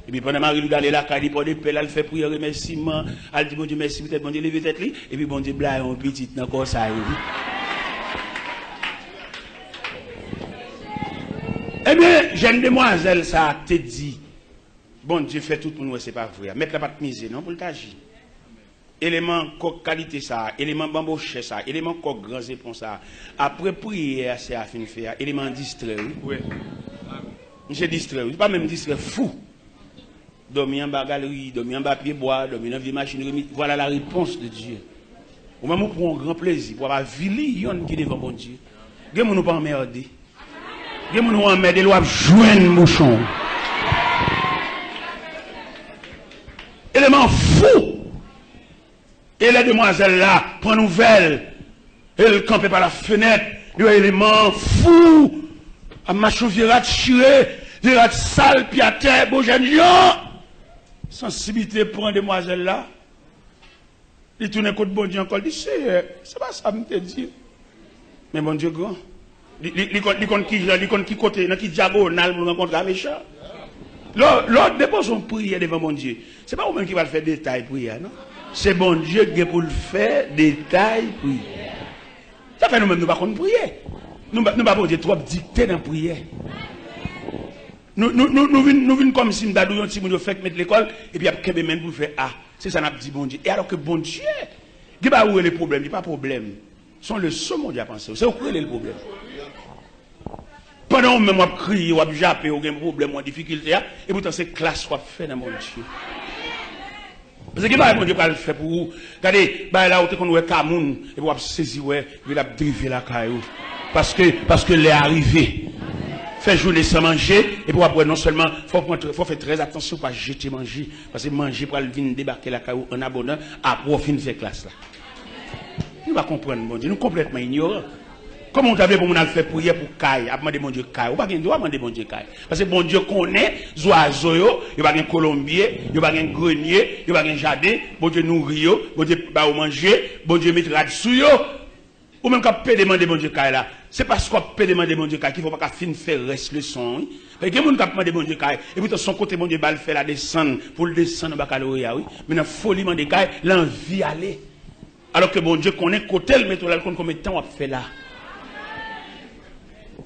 Epi pandan Marie Lourdes ale lakay li, Pòdepè, l al fè priyè remèsiman, al di Bondye mèsi poutèt Bondye leve tèt li, epi Bondye blayi yon pitit nan kò sa yo. Ebyen, jèn demwazèl sa a te di, Bondye fè tout moun wè se pa vre a. Mèt la pa t mize non pou l t aji. Eleman kòk kalite sa a, eleman banbochè sa a, eleman kòk gran zepon sa a, apre priyè a sè a fin fè a, eleman an distrè wi. Misye distrè wi. Li pa menm distrè, fou. Dòmi anba galri, dòmi anba pyebwa, dòmi nan vye machin remi. Voilà la réponse de Dieu. Ou menm ou pran yon gran plezi pou w ap avili yonn ki devan Bondye. Gen moun ou pa anmède. Gen moun ou anmède l, w ap jwenn bouchon w. Eleman fou. E lè demwazèl la pran nouvèl, e l kanpe pa la fenèt, li wè eleman fou ap mache yon vye rad chire, vye rad sal, pye atè, bon jèn jan. Sansibite pran demwazèl la. Li tounen kot Bondye ankò, li di, Seyè, se pa sa m te di. Men Bondye gran. Li, li, li konn, li konn ki jan, li konn ki kote, nan ki dyagonal pou l rankontre a mechan. Lè w, lè w depoze yon priyè devan Bondye, se pa ou menm ki pral fè detay priyè a, non. Se Bondye ki gen pou l fè detay priyè a. Sa fè nou menm nou pa konn priye. Nou pa, nou ba Bondye twòp dikte nan priyè. Nou, nou, nou, nou vin, nou vin kòmsi m ta di w yon timoun yo fèk met lekòl, epi y ap kenbe men l pou l fè A. Se sa n ap di Bondye. E alòske Bondye, gen bagay ou rele pwoblèm, li pa pwoblèm. Se yon leson Bondye ap anseye w. Se ou k rele l pwoblèm. Pandan ou menm w ap kriye, w ap jape, ou gen pwoblèm, ou an difikilte a, epoutan se klas w ap fè nan Bondye. Paske gen bagay Bondye pral fè pou ou. Gade, bagay la ou te konn wè ka moun, epi w ap sezi wè, epi l ap drive lakay ou. Paske, paske lè a rive. Fè jounen san manje, epi w ap wè non sèlman fò w pran trè, fò w fè trè atansyon pa jete manje. Paske manje pral vin debake lakay ou an abondan apre w fin fè klas la. Nou pa konprann Bondye, nou konplètman inyoran. Kòman w ta vle pou moun al fè priyè pou kay, ap mande Bondye kay? Ou pa gen dwa mande Bondye kay. Paske Bondye konnen zwazo yo, yo pa gen kolonbye, yo pa gen grenye, yo pa gen jaden. Bondye nouri yo, Bondye ba yo manje, Bondye met rad sou yo. Ou menm k ap pede mande Bondye kay la, se paske w ap pede mande Bondye kay ki fè w pa ka fin fè rès leson an, wi. Paske gen moun k ap mande Bondye kay, epoutan se yon kote Bondye ba l fè la desann, pou l desann nan bakaloreya, wi. Men nan foli mande kay, l anvi ale. Alòske Bondye konnen kote l mete w la, l konn konbyen tan w ap fè la.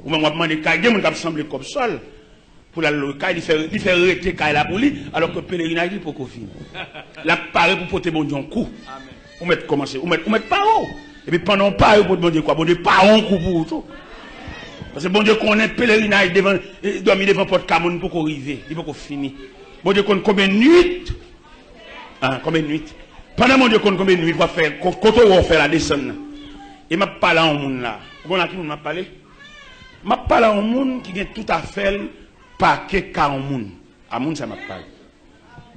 Ou menm w ap mande kay, gen moun k ap sanble kòb sòl pou l al lwe kay, li fè, li fè rete kay la pou li, alòske pelerinaj li poko fini. L ap pare pou pote Bondye yon kou. Ou mèt kòmanse, ou mèt, ou mèt pare w. Epi pandan w pare pou pote Bondye kou a, Bondye pare yon kou pou ou tou. Paske Bondye konnen pelerinaj devan, eh, dòmi devan pòt ka moun poko rive, li poko fini. Bondye konn konbyen nwit Ah, konbyen nwit? Pandan Bondye konn konbyen nwit w ap fè, ko-, kote w wè w fè la desann nan. E m ap pale a yon moun la. Ou konn a ki moun m ap pale? M ap pale a yon moun ki gen tout afè l pake ka yon moun. A moun sa m ap pale.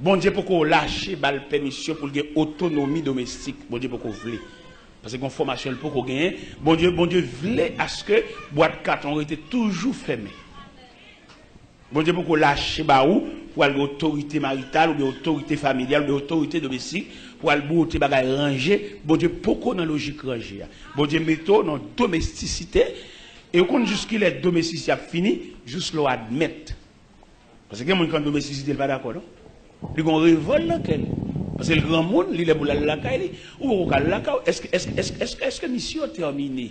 Bondye poko lache ba l pèmisyon pou l gen otonomi domestik. Bondye poko vle. Paske gen yon fòmasyon l poko genyen. Bondye, Bondye vle aske bwat katon rete toujou fèmen. Bondye poko lache ba ou pou al gen otorite marital oubyen otorite familyal oubyen otorite domestik pou al bwote bagay ranje. Bondye poko nan lojik ranje a. Bondye mete w nan domestisite. E ou konn jiskilè domestisite ap fini? Jis lè w admèt. Paske gen moun ki nan domestisite l pa dakò non. Li gen yon revòl nan kè l. Paske l granmoun, li lè pou l al lakay li. Ou poko ka al lakay ou. Èske, èske, èske, èske, èske misyon tèmine?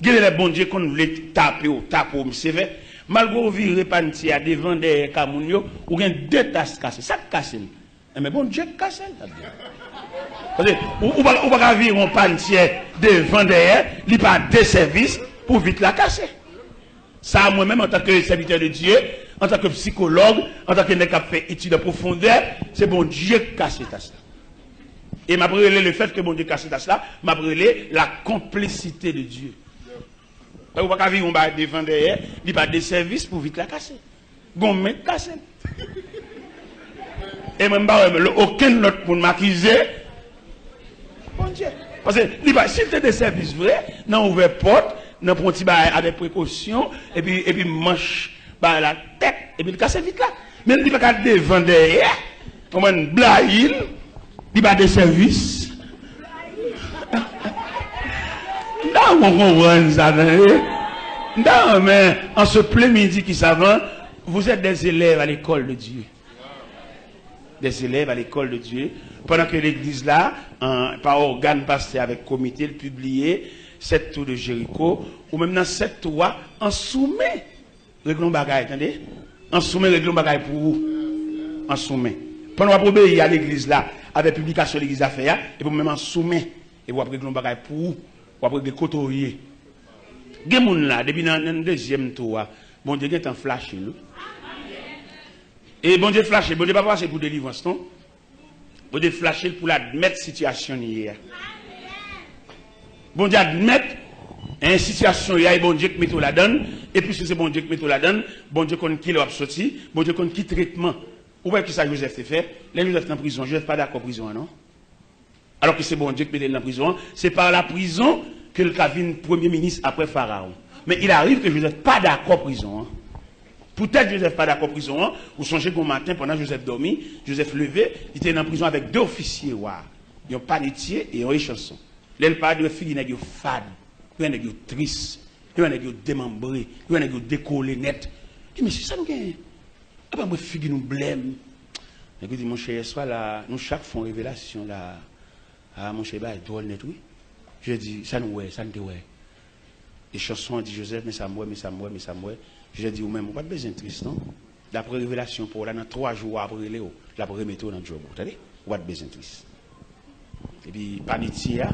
Gen de lè Bondye konn vle tape w, tape w, m sevè. Malgre w vire panti a devan dèyè ka moun yo, ou gen de tas kase. Sa k kase l? Enben, Bondye k kase l, sa vle di. Paske ou, ou pa, ou pa ka vire yon panti devan dèyè, li pa de sèvis pou vit la kase. Sa a, mwen menm, antanke sèvitè de Dye, antanke sikològ, antanke nèg k ap fè etid an pwofondè, se Bondye k kase tas la. E m ap rele lefèt ke Bondye kase tas la, m ap rele la complicité de Dieu. Ou pa ka vire yon bagay devan dèyè, li pa de sèvis pou vit la kase. Gon men k kase l. E mwen m pa wè okenn lòt moun m akize Bondye. Paske li pa, si l te de sèvis vre, nan ouvè pòt, nan pran ti bagay avèk prekosyon, epi, epi manch bagay la tèt, epi l kase vit la. Men li pa ka devan dèyè, konprann, blayi l, li pa de sèvis. M ta konprann sa, tande. M ta renmen, en ce plein midi qui s'avance, vous êtes des élèves à l'école de Dieu. Des élèves à l'école de Dieu. Pandan ke legliz la, an, pa ògàn pastè avèk komite, l pibliye Sèt tou de Jeriko, ou menm nan sèt tou a, ansoumen regle yon bagay, tande. Ansoumen regle yon bagay pou ou. An soumen. Pandan w ap obeyi a legliz la, avèk piblikasyon legliz la fè a, epi w menm an soumen, epi w ap regle yon bagay pou ou, w ap regle kote w ye. Gen moun la, depi nan, nan dezyèm tou a, Bondye gentan flache l, wi. E Bondye flache l, Bondye pa pase pou delivrans, non. Bondye flache l pou l admèt sitiyasyon li ye a. Bondye admèt, en, sitiyasyon li a, e Bondye k mete w ladan l, e piske se Bondye k mete w ladan l, Bondye konn kilè w ap soti, Bondye konn ki tretman. Ou wè kisa Jozèf te fè? Lè Jozèf nan prizon, Jozèf pa dakò prizon an, non. Alòske se Bondye ki mete l nan prizon an, se pa la prison ke l ka vin premye minis apre Farawon. Men il arrive ke Jozèf pa dakò prizon an. Poutèt Jozèf pa dakò prizon an, ou sonje gon maten pandan Jozèf dòmi, Jozèf leve, li te nan prizon avèk de ofisye wa, yon panetye e yon echanson. Lè l parèt, ou wè figi nèg yo fad, ou wè nèg yo tris, ou wè nèg yo demanbre, ou wè nèg yo dekole nèt. Li di, "Mesye, sa nou genyen? Apa mwen figi nou blèm." Nèg yo di, "Monchè, yèswa la, nou chak fè yon revelasyon la." "A, monchè, bagay dwòl nèt, wi." Jozèf di, "Sa nou wè, sa n te wè?" Echanson an di Jozèf, "Men sa m wè, men sa m wè, men sa m wè." Jozèf di, "Ou menm, ou pa t bezwen tris, non. Daprè revelasyon pa w la, nan twa jou, w ap rele w, l ap remete w nan djòb ou, tande? Ou pa t bezwen tris." Epi panetye a,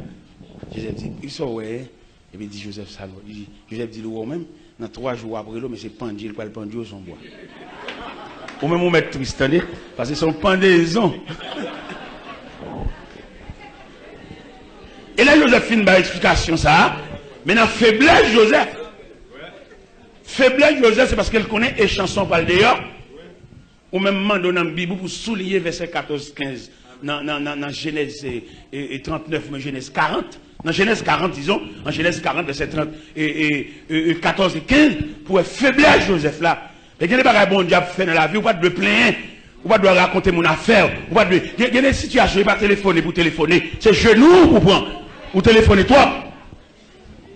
Jozèf di, "Kisa w wè?" Epi l di Jozèf sa, li di, Jozèf di l, "Ou wè w menm, nan twa jou w ap rele w, men se pandye l pral pandye w sou yon bwa. Ou menm ou mèt tris, tande, paske se yon pandeyezon." E lè Jozèf fin bay eksplikasyon sa a, men nan feblès Jozèf, feblès Jozèf, se paske l konnen echanson pral deyò. Ou menm mande w nan Bib ou pou souliye vèsè katòz kenz nan, nan, nan, nan Jenèz, e, e, e trannèf, men Jenèz karant. Nan Jenèz karant, dizon, an Jenèz karant, vèsè trant, e, e, e, e katòz e kenz, pou wè feblès Jozèf la. E gen de bagay Bondye ap fè nan lavi, ou pa t dwe plenyen, ou pa t dwe rakonte moun afè w, ou pa t dwe, gen, gen de sitiyasyon, e pa telefone pou telefone, se jenou w pou pran, ou telefone twòp.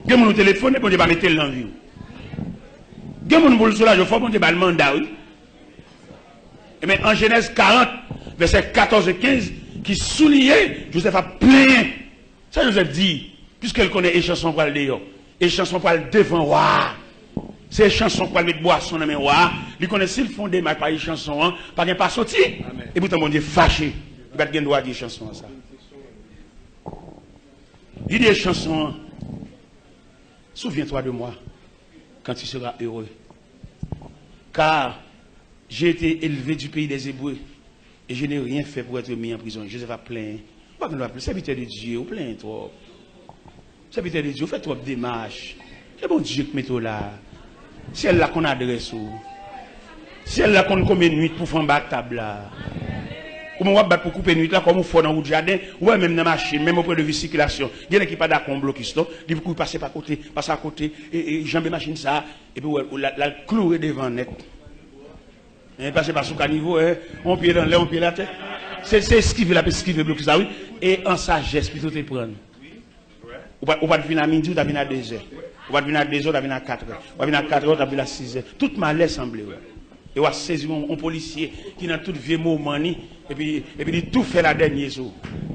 Gen moun ou telefone, Bondye pa mete l nan vi w. Gen moun pou l soulaje w, fò Bondye ba l manda, wi. Ebyen, an Jenèz karant, vèsè katòz e kenz, ki souliye, Jozèf ap plenyen. Sa Jozèf di? Piske l konnen echanson pral deyò, echanson pral devan wa a. Se echanson k pral met bwason nan men wa a. Li konnen si l fè yon demach pa echanson an, pa gen pa soti. Amèn. Epoutan, Bondye fache. Li pa t gen dwa di echanson an sa. Li di echanson an, "Souviens-toi de moi quand tu seras heureux. Car j'ai été élevé du pays des Hébreux, et je n'ai rien fait pour être mis en prison." Jozèf ap plenyen. Ou pa gen dwa plenyen. Sèvitè de Dye, ou plenyen twòp. Sèvitè de Dye, ou fè twòp demach. Se Bondye k mete w la. Syèl la konn adrès ou. Syèl la konn konbyen nwit pou fè anba tab la. Kòman w ap bat pou koupe nwit la, kòm ou fò nan wout jaden, ou wè menm nan machin, menm o pwen de vi sikilasyon. Gen nèg ki pa dakò yon blokis, non. Li pou kouri pase pa kote, pase akote, e, e, janbe machin sa a, epi w wè, l al, l al kloure devan nèt. E, pase pa sou kanivo, e, yon pye l anlè, yon pye l atè. Se, se eskive l ap eskive blokis la, wi. E an sajès, pito te pran l. Ou pa, ou pa t vin a midi, ou ta vin a dezè. Ou pa t vin a dezè, ou ta vin a katrè. Ou pa vin a katrè, ou ta vin a sizè. Tout malè sanble w. E w a sezi yon, yon polisye ki nan tout vye moman ni, epi, epi li tou fè la dènye sou ou.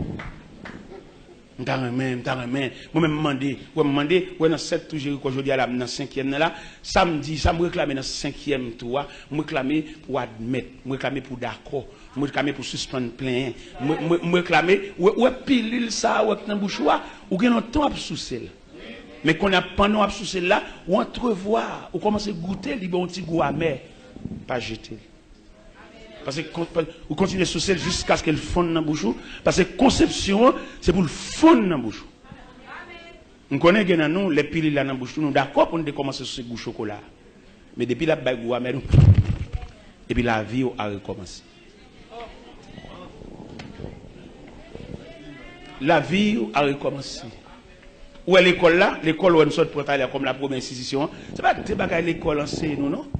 M ta renmen, m ta renmen. Mwen menm m mande, wè m mande, wè nan sèt tou Jeriko jodi a la, m nan senkyèm nan la. Sa m di, sa m reklame nan senkyèm tou a, m reklame pou admèt, m reklame pou dakò. Mwen reklame pou sispann plenyen. Mwen, mwen, mwen reklame, wè, wè pilil sa a, wè k nan bouch ou a, ou gen lontan w ap souse l. Men kounye a, pandan w ap souse l la, ou antrevwa, ou kòmanse goute, li ba w yon ti gou amè. Pa jete l. Paske kon-, pa, ou kontinye souse l jiskaske l fonn nan bouch ou, paske konsepsyon an, se pou l fonn nan bouch ou. M konnen gen nan nou, lè pilil la nan bouch nou, nou dakò pou n te kòmanse souse gou chokola a. Men depi l ap bay gou amè nou, epi lavi w a rekòmanse. Lavi w a rekòmanse. Ou wè lekòl la, lekòl ou wè m sot pran talè a kòm la premyè enstitisyon an, se pa de bagay lekòl anseye nou, non.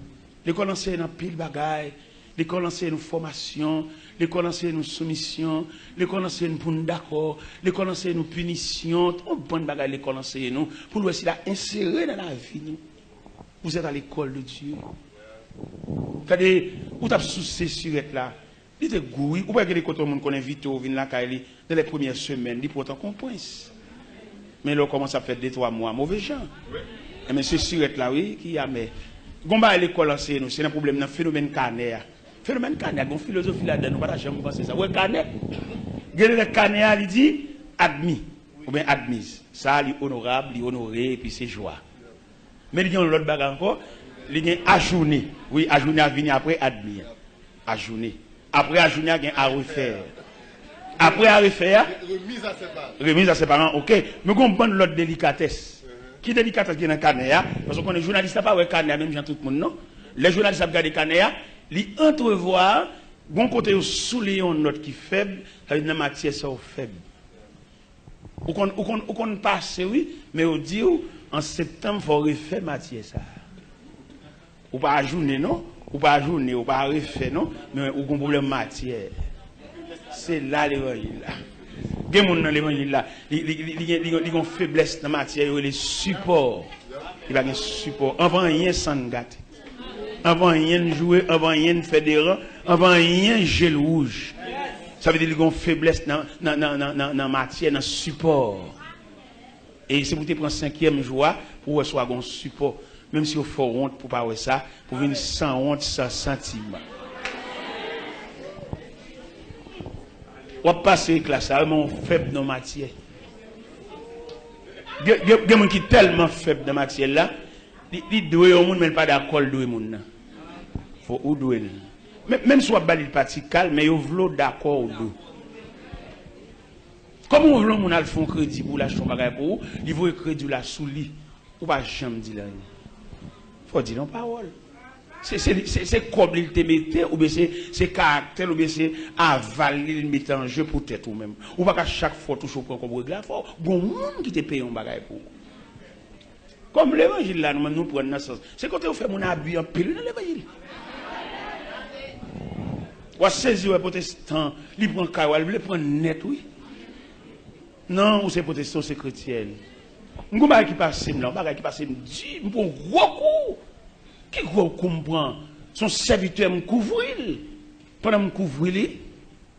Lekòl anseye n anpil bagay. Lekòl anseye nou fòmasyon. Lekòl anseye nou soumisyon. Lekòl anseye nou pou n dakò. Lekòl anseye nou pinisyon. Yon bann bagay lekòl anseye nou pou l wè si l a ensere nan lavi nou. Vous êtes à l'école de Dieu. Gade, ou t ap souse sirèt la. Li te gou, wi. Ou pa gen kote yon moun konn envite w vin lakay li, nan lè premyè semèn, li pran w tankou yon prens. Men lè w kòmanse ap fè de, twa mwa, move jan. Enben, se sirèt la, wi, ki amè. Gon bagay lekòl anseye nou, se nan pwoblèm nan fenomèn kanè a. Fenomèn kanè a, gen yon filozofi ladan, nou pa ta janm panse sa. Ou wè kanè? Gen lè kanè a, li di admi, oubyen admiz. Sa, li onorab, li onore, epi se jwa. Men li gen yon lòt bagay ankò, li gen ajoune. Wi, ajoune a vini apre admi an. Ajoune. Apre ajoune a, gen a refè. Apre a refè a, remiz a se paran. Remiz a se paran, oke. Men gen yon bann lòt delikatès. Ki delikatès gen nan kanè a? Paske w konnen jounalis la pa wè kanè a menm jan tout moun, non. Lè jounalis la ap gade kanè a, li antrevwa, gon kote yo souliye yon nòt ki fèb, sa vle di nan matyè sa w fèb. Ou konn, ou konn, ou konn pase, wi, men yo di w, an septanm, fò w refè matyè sa a. Ou pa ajoune, non. Ou pa ajoune, ou pa refè, non. Men ou gon pwoblèm matyè. Se la levanjil la. Gen moun nan levanjil la, li, li, li, li gen, li, gen- li gen yon feblès nan matyè, yo rele sipò. Li pa gen sipò. Anvan anyen, san n gate. Anvan anyen, n joure. Anvan anyen, n fè deran. Anvan anyen, je l wouj. Sa vle di li gen yon feblès nan, nan, nan, nan, nan, nan matyè, nan sipò. E si w te pran senkyèm jou a, pou w wè si w a gen yon sipò. Menm si yo fè w wont pou w pa wè sa, pou w vin sanwont, san santiman. W ap pase klas la, men w fèb nan matyè. Gen, gen, gen moun ki tèlman fèb nan matyè l la, li, li dwe yon moun, men l pa dakò l dwe moun nan. Fò ou dwe l. Men, menm si w ap ba li l pa ti kal, men yo vle w dakò w dwe. Kòman w vle yon moun al fè yon kredi pou w, l achte yon bagay pou ou, li voye kredi w la sou li, ou pa janm di l anyen. Fò w di l yon pawòl. Se, se, se, se kòb li l te mete, oubyen se, se karaktè l, oubyen se aval li l mete an je pou tèt ou menm. Ou pa ka chak fwa w touche w pran kòb regle afè w. Gon moun ki te peye yon bagay pou ou. Kòm levanjil la, nou menm nou pran nan sans. Se kote yo fè moun abi anpil wi nan levanjil. W a sezi wè pwotestan, li pran kay, w a l vle pran nèt wi. Non, ou se pwotestan, ou se kretyèn. M gon bagay ki pase m la, yon bagay ki pase m di, m pran yon gwo kou. Ki gwo kou m pran? Se yon sèvitè m kouvri l. Pandan m kouvri li,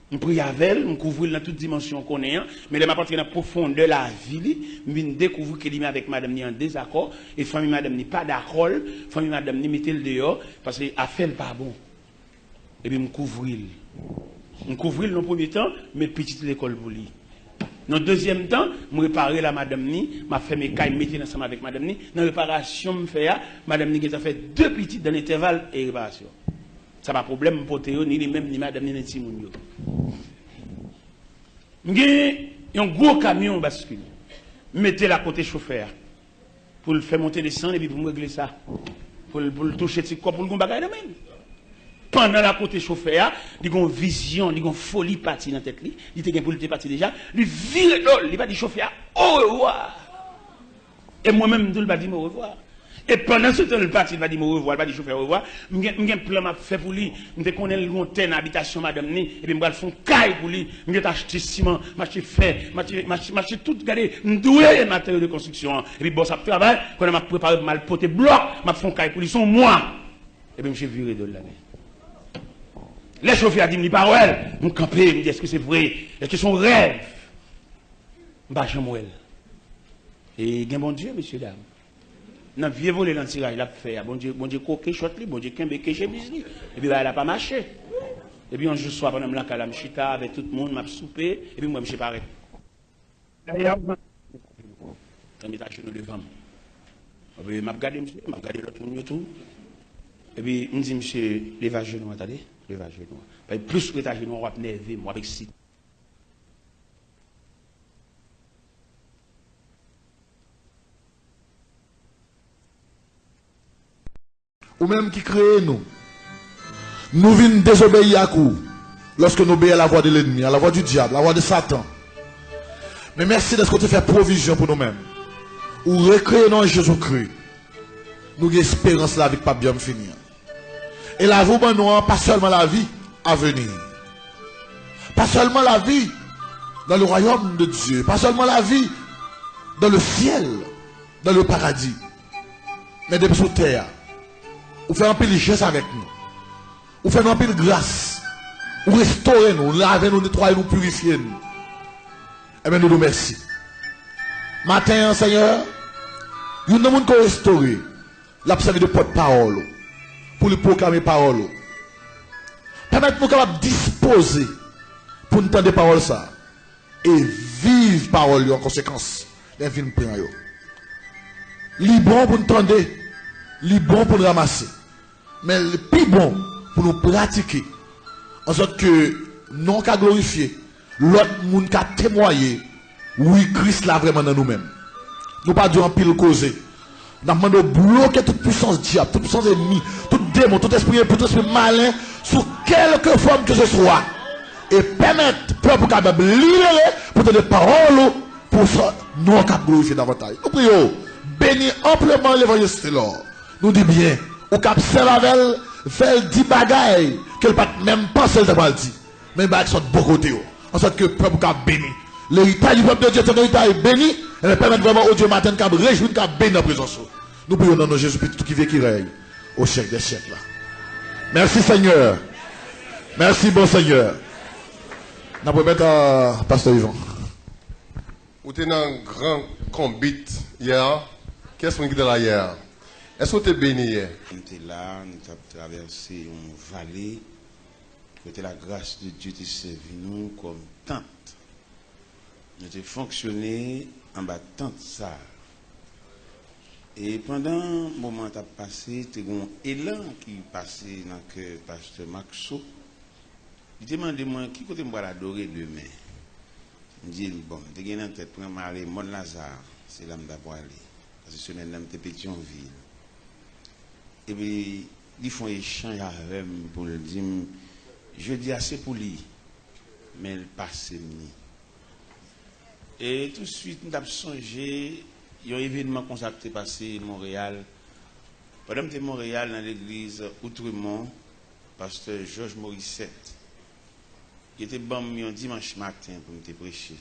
m priye avè l, m kouvri l nan tout dimansyon w konnen an. Men lè m ap antre nan pwofondè lavi li, m vin dekouvri ke li menm avèk madanm ni an dezakò, e fanmi madanm ni pa dakò l, fanmi madanm ni mete l deyò, paske afè l pa bon. Epi m kouvri l. M kouvri l nan premye tan, m met pitit lekòl pou li. Nan dezyèm tan, m repare la madanm ni, m ap fèmen kay, m mete l ansanm avèk madanm ni. Nan reparasyon m fè a, madanm ni gentan fè de pitit dan lentèval e reparasyon. Sa pa pwoblèm, m pote yo, ni li menm, ni madanm ni, ni timoun yo. M gen yon gwo kamyon baskil. M mete l akote chofè a. Pou l fè monte desann, epi pou m regle sa. Pou l, pou l touche ti kòb, pou l gon bagay nan men l. Pandan l akote chofè a, li gon vizyon, li gon foli pati nan tèt li. Li te gen pou l te pati deja. Li vire do l, li pa di chofè a, orevwa. E mwen menm, m tou, l pa di m orevwa. E pandan se tan, l pati, l pa di m orevwa, l pa di chofè orevwa. M gen, m gen plan m ap fè pou li. M te konnen l gon tè nan abitasyon madanm ni, epi m pral fè yon kay pou li. M gentan achte siman, m achte fè, m achte, m achte, m achte tout, gade, m dwe materyo de konstriksyon an. Epi bòs ap travay, konnen m ap prepare pou m al pote blòk, m ap fè yon kay pou li, se yon mwa. Epi misye vire do l la, men. Lè chofè a di m li pa wè l, m kanpe, m di, èske se vre? Èske se yon rèv? M pa janm wè l. E gen Bondye, mesye dam. Nan vye vole nan tiraj l ap fè a, Bondye, Bondye koke chòt li, Bondye kenbe ke chemiz li. Epi bagay la pa mache. Epi yon jou swa, pandan m lakay la, m chita avèk tout moun, m ap soupe, epi m wè misye parèt. Tann met ajenou devan m. Epi m ap gade misye, m ap gade lòt moun yo tou. Epi m di misye, leve ajenou an, tande, leve ajenou an. Paske plis ou ret ajenou an, w ap nève m, w ap eksite. Ou menm ki kreye nou. Nou vin dezobeyi ak ou lòske nou obeyi a la vwa de lènmi, a la vwa di dyab, la vwa de Satan. Men mèsi dèske w te fè pwovizyon pou nou menm. Ou rekreye nou an Jezikri. Nou gen esperans lavi k p ap janm fini an. E lavi w ban nou an, pa sèlman lavi a vini. Pa sèlman lavi dans le royaume de Dieu. Pa sèlman lavi dans le ciel, dans le paradis. Men depi sou tè a, ou fè anpil jès avèk nou. Ou fè nou anpil gras. Ou restore nou, ou lave nou, netwaye nou, pirifye nou. Ebyen, nou di w mèsi. Maten an, Senyè, youn nan moun ke w restore, l ap sèvi de pòtpawòl ou, pou li pwoklame pawòl ou. Pèmèt nou kapab dispoze pou n tande pawòl sa a e viv pawòl yo an konsekans lè n fin pran yo. Li bon pou n tande, li bon pou n ranmase, men li pi bon pou nou pratike, ansòt ke non w ka glorifye, lòt moun ka temwaye, wi, Kris la vrèman nan nou menm. Nou pa di w anpil koze. N ap mande w bloke tout pwisans dyab, tout pwisans ènmi, tout demon, tout espri enpi, tout espri malen sou kèlke fòm ke se swa. E pèmèt pèp ou kapab libere pou tande pawòl ou, pou sa non w kab glorifye davantaj. Nou priye w, beni anpleman levanjil Stelor. Nou di byen, ou kab sèvi avè l, fè l di bagay ke l pa t menm panse l ta pral di. Men bagay ki sot bò kote yo. Ansòt ke pèp ou ka beni. Leritaj di pèp de Dye, se yon eritaj beni. Ebyen, pèmèt vrèman, o Dye, maten n kab rejwi, n kab beni nan prezans ou. Nou priye w nan non Jezi, pitit ou ki viv e ki rèy o syèk dè syèk la. Mèsi, Senyè. Mèsi, bon Senyè. N ap remèt a pastè Ivan. Ou te nan gran konbit yè a. Kiyès moun ki te la yè a? Èske w te beni yè? M te la, nou t ap travèse yon vale. Kote lagras de Dye te sèvi nou kòm tant. Nou te fonksyone anba tant sa a. E pandan moman an t ap pase, te gen yon elan ki pase nan kè pastè Maxo. Li te mande mwen ki kote m pral adore demen. M di l, bon, m te gen nan tèt mwen, m ale Mòn Laza, se la m ta pwale. Paske semèn nan, m te Petyonvil. Epi, li fè yon echanj avè m pou l di m, jodi a se pou li, men l pase m li. E tousuit, m t ap sonje yon evènman konsa k te pase Monreyal. Pandan m te Monreyal, nan legliz Outremont, pastè Jòj Morisèt, yo te ban m yon dimanch maten pou m te preche.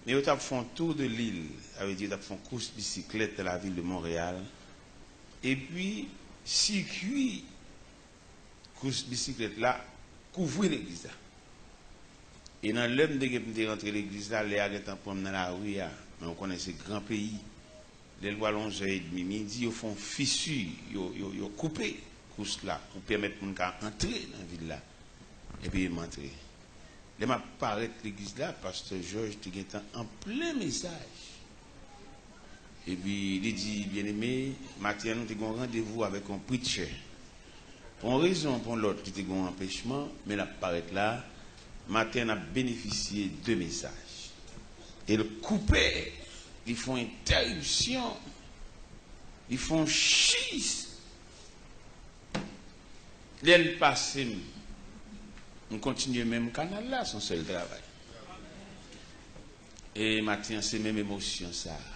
Men yo t ap fè yon tour de l'île, sa vle di yo t ap fè yon kous bisiklèt dans la ville de Montréal. Epi, sikui kous bisiklèt la kouvri legliz la. E nan lè m te gen pou m te rantre legliz la, lè a gentan pran m nan lari a. Men ou konnen se gran peyi. Lè l pral onzè edmi midi, yo fè yon fisi, yo, yo, yo koupe kous la pou pèmèt moun ka antre nan vil la. Epi m antre. Lè m ap parèt legliz la, pastè Jòj te gentan an plen mesaj. Epi li di, byeneme, maten an nou te gen yon randevou avèk yon preacher. Pou yon rezon ou pou yon lòt, li te gen yon anpèchman, men l ap parèt la, maten an n ap benefisye de mesaj. E l koupe, li fè yon entèripsyon, li fè yon chis. Lè l pase m, m kontinye menm kanal la, se yon sèl travay. E maten an, se menm emosyon sa a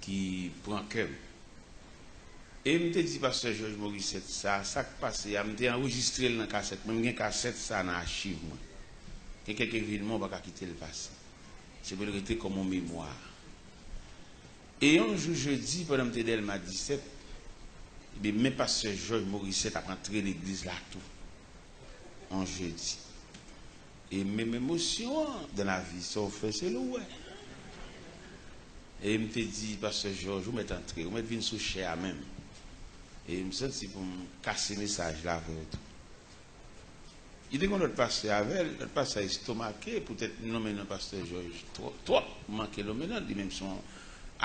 ki pran kè m. E m te di pastè Jòj Morisèt sa, sa k pase a, m te anrejistre l nan kasèt mwen, m gen kasèt sa nan achiv mwen. Gen kèk evènman ou pa ka kite l pase. Se pou l rete kòm yon memwa. E yon jou jedi, pandan m te Dèlma disèt, ebyen, men pastè Jòj Morisèt ap antre legliz la tou. Yon jedi. E menm emosyon an, dans la vie, sa w fè, se li w wè. E m te di, pastè Jòj, ou mèt antre, ou mèt vin sou chè a menm. E m santi pou m kase mesaj la avè w tou. Li te gen yon lòt pastè avè l, lòt pastè a estomake, poutèt m nonmen non pastè Jòj twò-, twòp, m manke nonmen non l, li menm se yon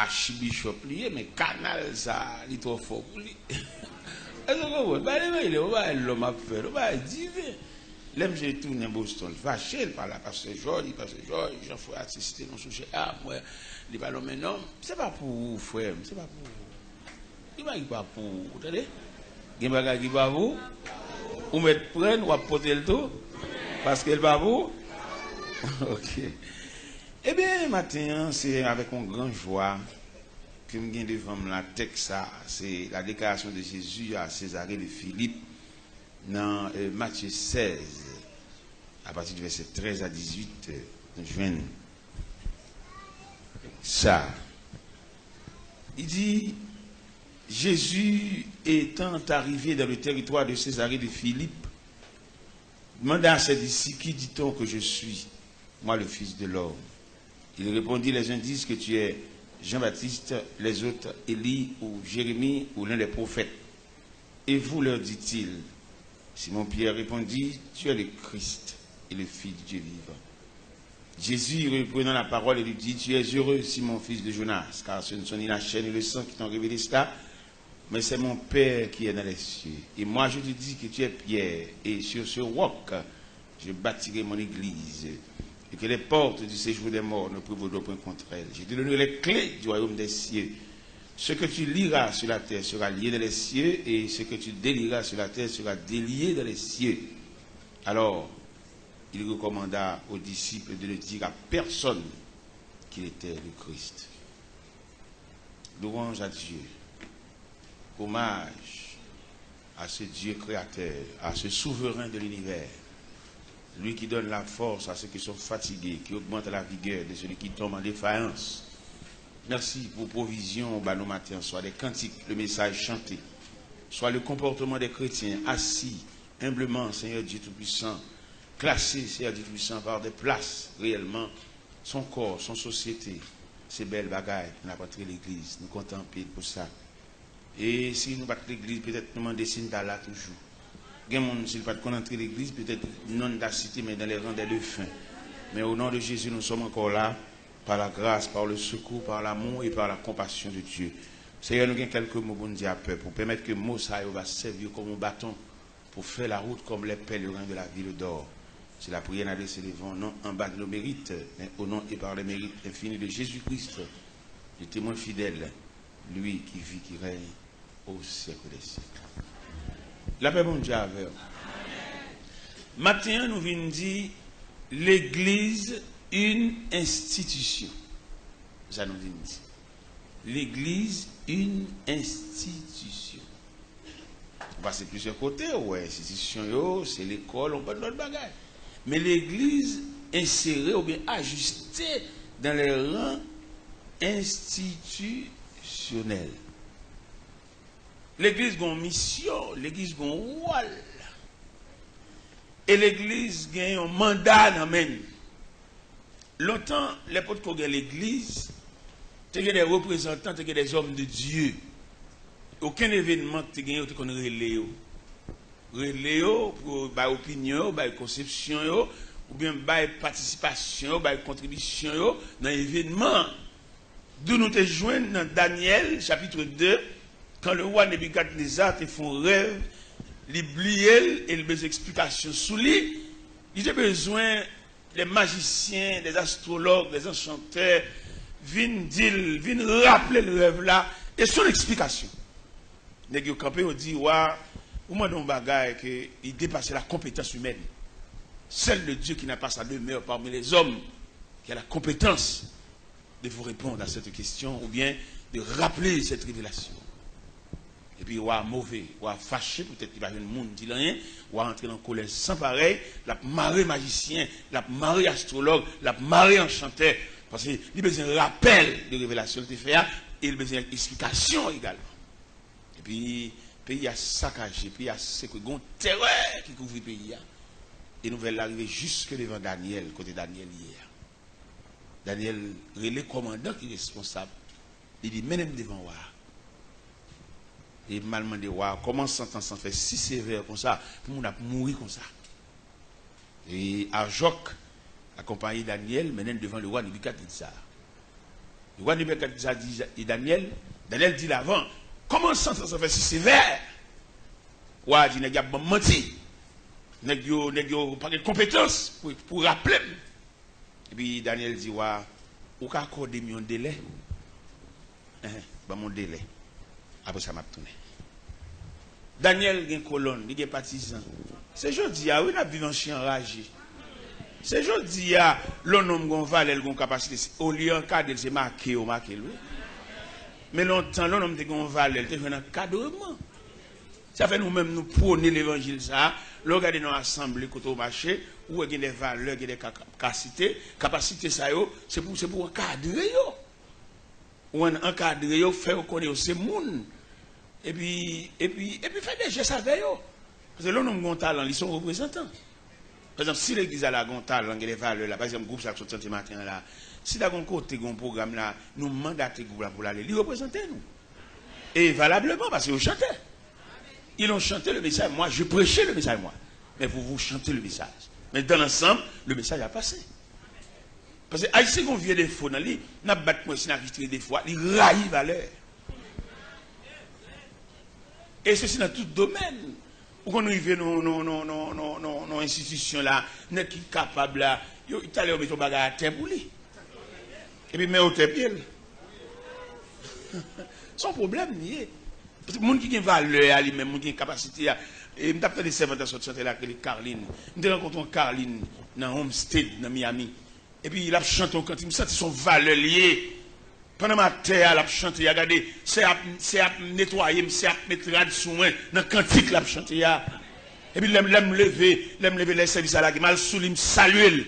achibichòp li ye, men kanal sa a, li twò fò pou li. Èske w konprann? Bagay li menm, li, yon bagay lòm ap fè, yon bagay diven. Lè misye tounen Boston, l fache, l pale a pastè Jòj, li, pastè Jòj, jan frè a te site non sou chè a, m wè, li pa nonmen non m. Se pa pou ou, frè m, se pa pou ou. Gen bagay ki pa pou ou, ou tande? Gen bagay ki pa pou ou. Ou mèt pran l, w ap pote l tou, paske l pa pou ou. Ok. Ebyen, maten an, se avèk yon gran jwa ke m gen devan m la tèks sa, se la déclaration de Jésus à Césarée de Philippe nan, euh, Matthieu seize, à partir du verset treize à dix-huit, euh, nou jwenn sa. Li di, Jésus étant arrivé dans le territoire de Césarée de Philippe, demanda à ses disciples, qui dit-on que je suis, moi, le Fils de l'homme? Il répondit, les uns disent que tu es Jean-Baptiste, les autres Élie ou Jérémie ou l'un des prophètes. Et vous, leur dit-il, Simon Pierre répondit, Tu es le Christ et le Fils du Dieu vivant. Jésus, reprenant la parole, lui dit, Tu es heureux, Simon, fils de Jonas, car ce ne sont ni la chair ni le sang qui t'ont révélé cela, mais c'est mon Père qui est dans les cieux. Et moi, je te dis que tu es Pierre, et sur ce roc, je bâtirai mon église, et que les portes du séjour des morts ne prévaudront point contre elle. Je te donnerai les clés du royaume des cieux. Ce que tu lieras sur la terre sera lié dans les cieux, et ce que tu délieras sur la terre sera délié dans les cieux. Alors, il recommanda aux disciples de ne dire à personne qu'il était le Christ. Louange à Dieu. Hommage à ce Dieu créateur, à ce souverain de l'univers, lui qui donne la force à ceux qui sont fatigués, qui augmente la vigueur de celui qui tombe en défaillance. Merci pour provision ba nou maten an, soit des cantiques, le message chanté, soit le comportement des chrétiens assis humblement, Seigneur Dieu Tout-Puissant, classé, Seigneur Dieu Tout-Puissant, par des places réellement, son corps, son société, se bèl bagay pou n ap antre legliz. Nou kontan anpil pou sa. E si nou pa t legliz, petèt nou mande si n ta la toujou. Gen moun, si l pa t konn antre legliz, petèt non n ta site, men dans les rangs des défunts. Mais au nom de Jésus, nous sommes encore là, par la grâce, par le secours, par l'amour et par la compassion de Dieu. Seyè, nou gen kèlke mo pou n di a pèp ou. Pèmèt ke mo sa yo va sèvi yo kòm yon baton pour faire la route comme les pèlerins de la ville d'or. C'est la prière n adresse devant non en bas de nos mérites, mais au nom et par les mérites infinis de Jésus-Christ, le témoin fidèle, lui qui vit, qui règne au siècle des siècles. Lapè Bondye avè w. Maten an, nou vin di, legliz yon enstitisyon. Sa nou vin di. Legliz yon enstitisyon. Ou pase plizyè kote, ou wè enstitisyon yo, se lekòl, yon bann lòt bagay. Men legliz ensere oubyen ajiste dans les rangs institutionnels. Legliz gen yon misyon, legliz gen yon wòl. E legliz gen yon manda nan men l. Lontan, lè potko gen legliz, te gen de reprezantan, te gen de zòm de Dye. Okenn evènman ki te gen, yo te konn rele yo. Rele yo pou yo bay opinyon yo, bay konsepsyon yo, oubyen bay patisipasyon yo, bay kontribisyon yo nan evènman an. D'où nou te jwenn nan Danyèl, chapitre deux, quand le roi Nebikadneza te fè yon rèv, li bliye l e l bezwen eksplikasyon sou li, li te bezwen des magiciens, des astrologues, des enchanteurs vin di l, vin raple l rèv la, e son eksplikasyon. Nèg yo kanpe, yo di, Wa, ou mande yon bagay ke li depase la compétence humaine. Seul le Dieu qui n'a pas sa demeure parmi les hommes, qui a la compétence de vous répondre à cette question, oubyen de rappeler cette révélation. Epi wa move, wa fache, poutèt li pa jwenn moun di l anyen, wa antre nan kolè san parèy, l ap mare majisyen, l ap mare astwològ, l ap mare anchantè, paske li bezwen rapèl de revelasyon l te fè a, e l bezwen eksplikasyon egalman. Epi, peyi a sakaje, peyi a sekwe, gen yon terè ki kouvri peyi a. E nouvèl la rive jiske devan Danyèl, kote Danyèl ye a. Danyèl rele kòmandan ki responsab. Li di, mennen m devan wa a. E m al mande wa a, kòman santans lan fè si sevè konsa, pou moun ap mouri konsa? E Ajòk akonpaye Danyèl, mennen l devan lewa Nebikadneza. Lewa Nebikadneza di e Danyèl, Danyèl di l avan, kòman santans lan fè si sevè? Wa a di, nèg y ap ban m manti. Nèg yo, nèg yo pa gen konpetans pou, pou raple m. Epi Danyèl di wa a, ou ka akòde m yon delè? Enhen, ban m yon delè. Apre sa, m ap tounen. Danyèl gen kolòn, li gen patizan. Se jodi a, wi, n ap viv an chen anraje. Se jodi a, lè yon nonm gen yon valè, l gen yon kapasite, se, olye ankadre l, se make yo make l, wi. Men lontan, lè yon nonm te gen yon valè, l te jwenn ankadreman. Sa fè nou menm nou pwone levanjil sa a. Lè w gade nan asanble kote w mache, ou wè gen de valè, gen de ka-, kapasite. Kapasite sa yo, se pou, se pou ankadre yo. Ou ann ankadre yo, fè yo konnen yo se moun. Epi, epi, epi fè de jès avè yo. Paske lè yon nonm gen yon talan, li se yon reprezantan. Pa egzanp, si legliz la la gen yon talan, gen de valè la, pa egzanp, gwoup sa k sot chante maten an la, si la gen yon kote, gen yon pwogram la, nou mandate gwoup la pou l ale, li reprezante nou. E valableman, paske yo chante. Ils ont chanté le message, moi, je prêchais le message, moi. Mais vous, vous chantez le message. Mais dans l'ensemble, le message a passé. Paske Ayisyen gen yon vye defo nan li, n ap bat mwayisin ak itre defo a, li rayi valè. E sesi nan tout domèn. Ou konn rive nan, nan, nan enstitisyon la, nèg ki kapab la, yo, talè yo mete yon bagay atè pou li. Epi men yo tè pye l. Se yon pwoblèm li ye. Paske moun ki gen valè a li menm, moun ki gen kapasite a, e m t ap tande sèvant an sot chante la, ki rele Carline. M te rankontre yon Carline nan Homestead, nan Miami. Epi l ap chante yon kantik, m santi se yon valè li ye. Pandan m atè a, l ap chante a, gade, sè ap, sè ap netwaye m, sè ap met rad sou mwen, nan kantik l ap chante a. Epi lè m, lè m leve, lè m leve, lè sèvis la lage, m al sou li, m salye l.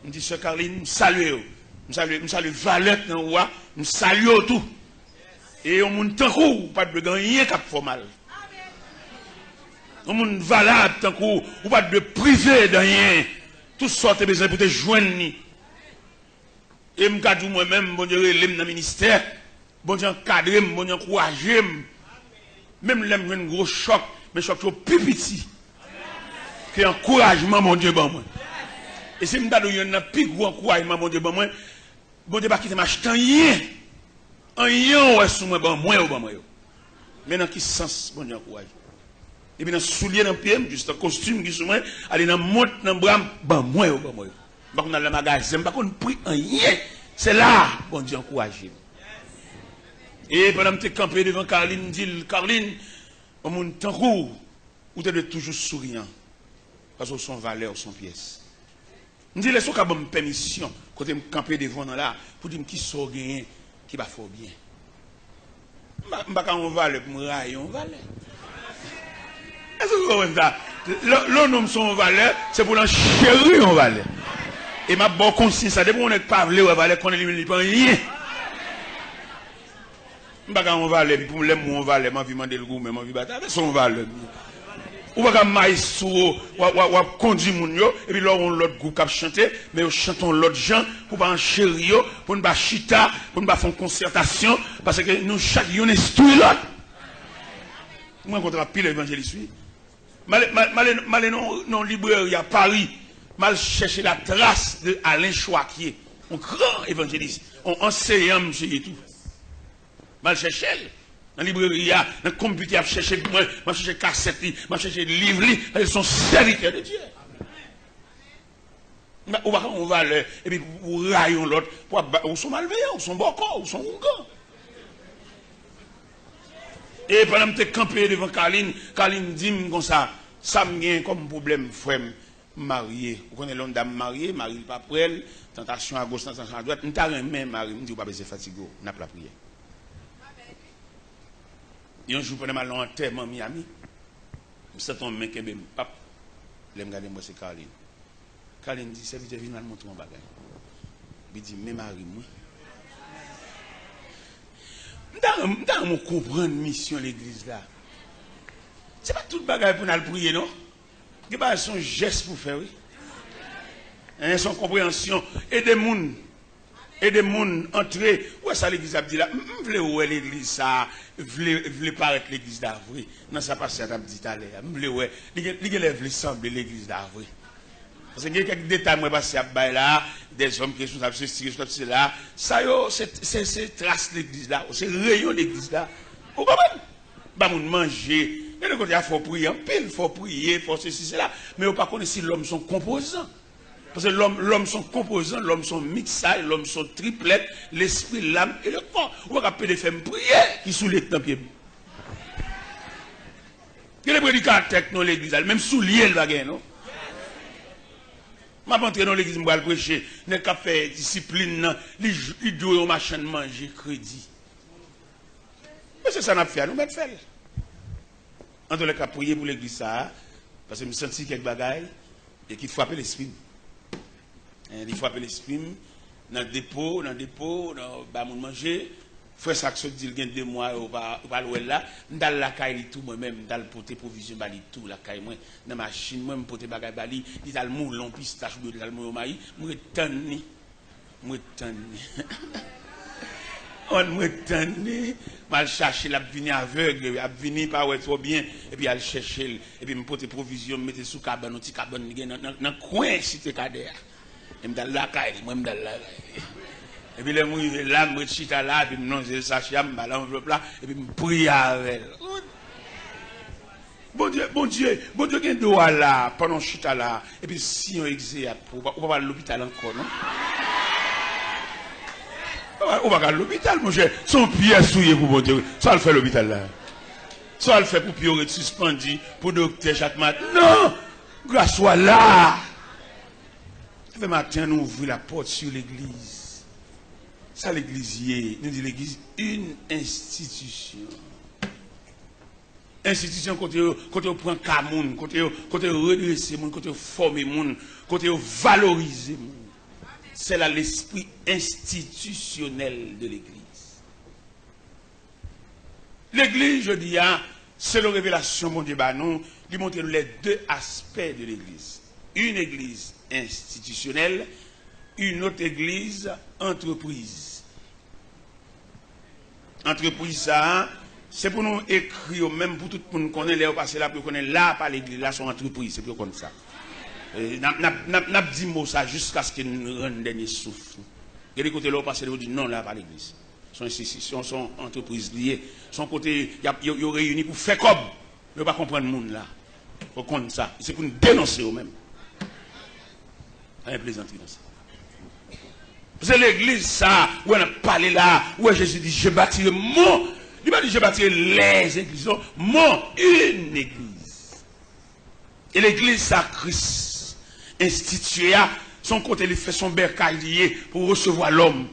M di, Sè Carline, m salye w. M salye, m salye valè k nan ou a, m salye w tou. E yon moun tankou w, ou pa t dwe gen anyen k ap fè w mal. Yon moun valab tankou w, ou pa t dwe prive de anyen. Tout sa w te bezwen pou te jwenn li. E m ka di w mwen menm, Bondye rele m nan ministè, Bondye ankadre m, Bondye ankouraje m. Menm lè m jwenn gwo chòk, men chòk yo pi piti ke ankourajman Bondye ban mwen. E si m ta di w yonn nan pi gwo ankourajman Bondye ban mwen, Bondye pa kite m achte anyen. Anyen w wè sou mwen, ban mwen yo, ban mwen yo. Men nan ki sans Bondye ankouraje m? Depi nan soulye nan pye m, jis nan kostim ki sou mwen, ale nan mont nan bra m, ban mwen yo, ban mwen yo. M pa konn al nan magazen, m pa konn pri anyen. Se la Bondye ankouraje m. E pandan m te kanpe devan Carline, m di l, Carline, yon moun tankou w, ou te dwe toujou souriyan. Paske w se yon valè, w se yon pyès. M di, èske w ka ban m pèmisyon, kote m kanpe devan w nan la, pou di m kisa w genyen ki pa fè w byen? M pa, m pa ka yon valè pou m rayi yon valè. Èske w konprann sa? Lè, lè yon nonm se yon valè, se pou l ancheri yon valè. E m ap ba w konsiy sa, depi yon nèg pa vle wè valè, konnen li menm li pa anyen. M pa ka yon valè, epi pou lè m yon valè, m anvi mande l goumen, m anvi batay, se yon valè m ye. Ou pa ka maestro, w ap, w ap, w ap kondui moun yo, epi lè w yon lòt gwoup k ap chante, men yo chante yon lòt jan, pou w pa ancheri yo, pou n pa chita, pou n pa fè yon konsètasyon, paske nou chak youn enstwi lòt. M rankontre anpil evanjelis, wi. M ale, m ale, m ale, m ale nan, nan libreri a Pari, m al chèche la tras de Alain Choaquier, yon gran evanjelis, yon anseyan misye ye tou. M al chèche l nan libreri a, nan konpitè, ap chèche pou mwen, m ap chèche kasèt li, m ap chèche liv li, paske se yon sèvitè de Dye. Ou pa ka yon valè, epi pou, pou rayi yon lòt, pou ap ba, ou se yon malveyan, ou se yon bòkò, ou se yon oungan. E pandan m te kanpe devan Carline, Carline di m konsa, sa m gen kòm pwoblèm, frè m, m marye. Ou konnen lè yon dam marye, mari l pa prè l, tantasyon agoch, tantasyon adwat. M ta renmen mari m di w pa bezwen fatige w, n ap lapriyè. Yon jou pandan m al nan antèman Miami, m santi yon men kenbe m, pap, lè m gade m wè se Carline. Carline di, sèvitè, vin m al montre w yon bagay. Li di, men mari m, wi. M ta, m ta renmen w konprann misyon legliz la. Se pa tout bagay pou n al priye, non. Gen bagay se yon jès pou fè, wi. Hein, se yon konpreyansyon. Ede moun. Ede moun antre. Ou wè sa legliz ap di la? M, m vle wè legliz sa a, vle, vle parèt legliz la vre. Nan sa pastè a t ap di talè a. M vle wè. Li gen, li genlè vle sanble legliz la vre. Paske gen kèk detay mwen pase ap bay la, dèzòm ki responsab sesi, responsab sela. Sa yo, se, se, se tras legliz la, se reyon legliz la. Ou konprann? Ba moun manje. Gen de kote a fò priye anpil, fò priye, fò sesi, sela. Men yo pa konnen si lòm se yon konpozan. Paske lòm, lòm se yon konpozan, lòm se yon miksaj, lòm se yon triplèt, lespri, lam e le kò. Ou pa ka pede fè m priye, ki soulye k nan pye m. Gen de predikatè k nan legliz la, menm soulye l pa gen, non. M ap antre nan legliz, m pral preche. Nèg k ap fè disiplin nan, li, li dwe yon machann manje kredi. Men se sa n ap fè a, nou mèt fè l. Antoulèka, priye pou legliz sa a, paske m santi kèk bagay e ki frape lespri m. Hein, li frape lespri m nan depo, nan depo, nan ba moun manje. Frè sa k sot di l gen de mwa yo pa, yo pa al wè l la. M t al lakay li tou mwen menm, m t al pote pwovizyon ba li tou lakay mwen. Nan machin mwen, m pote bagay ba li. Li t al moule yon pistach oubyen li t al moule yon mayi. M ret tann li. M ret tann li. Ann, m ret tann li. M al chache l, ap vini avèg, ap vini pa wè twò byen, epi al chèche l, epi m pote pwovizyon, m mete sou kabann, yon ti kabann li gen nan, nan, nan kwen Site Kadè a. E m t al lakay li, mwen m t al lakay li. Epi lè m rive la, m ret chita la, epi m lonje sachè a, m ba l anvlòp la, epi m priye avè l. Bondye, Bondye, Bondye gen dwa la, pandan w chita la, epi si yon egzeyat pou ou, ou pa pral lopital ankò, non? Ou pa, ou pa ka al lopital, monchè. Se yon pyès ou ye pou Bondye. Sa w al fè lopital la? Sa w al fè pou pye w ret sispandi, pou doktè chak maten? Non! Gras ou a la! Sa fè maten an, nou ouvri lapòt sou legliz. Sa legliz ye? Nou di legliz yon enstitisyon. Enstitisyon kote yo, kote yo pran ka moun, kote yo, kote yo redrese moun, kote yo fòme moun, kote yo valorize moun. C'est là l'esprit institutionnel de l'église. Legliz, jodi a, selon revelasyon Bondye ba nou, li montre nou les deux aspects de l'église. Une église institutionnelle, une autre église entreprise. Antrepriz sa a, se pou nou ekri yo menm pou tout moun konnen, lè yo pase la, pou yo konnen la pa legliz, la se yon antrepriz, se pou yo konn sa. E, n ap, n ap, n ap, n ap di mo sa jiskaske n rann dènye souf nou. Gen de kote lè w pase, yo di non, la pa legliz. Se yon enstitisyon, se yon antrepriz li ye. Se yon kote y ap, yo, yo reyini pou fè kòb. Men yo pa konprann moun la. Fò konn sa. Se pou n denonse yo menm. Pa gen plezantri nan sa. Paske legliz sa, ou wè n ap pale la, ou wè Jezi di, je bâtirai mon, li pa di je bâtirai les églises, non, mon une église. E legliz sa Kris enstitiye a, se yon kote li fè, se yon bèkay li ye pou resevwa lòm.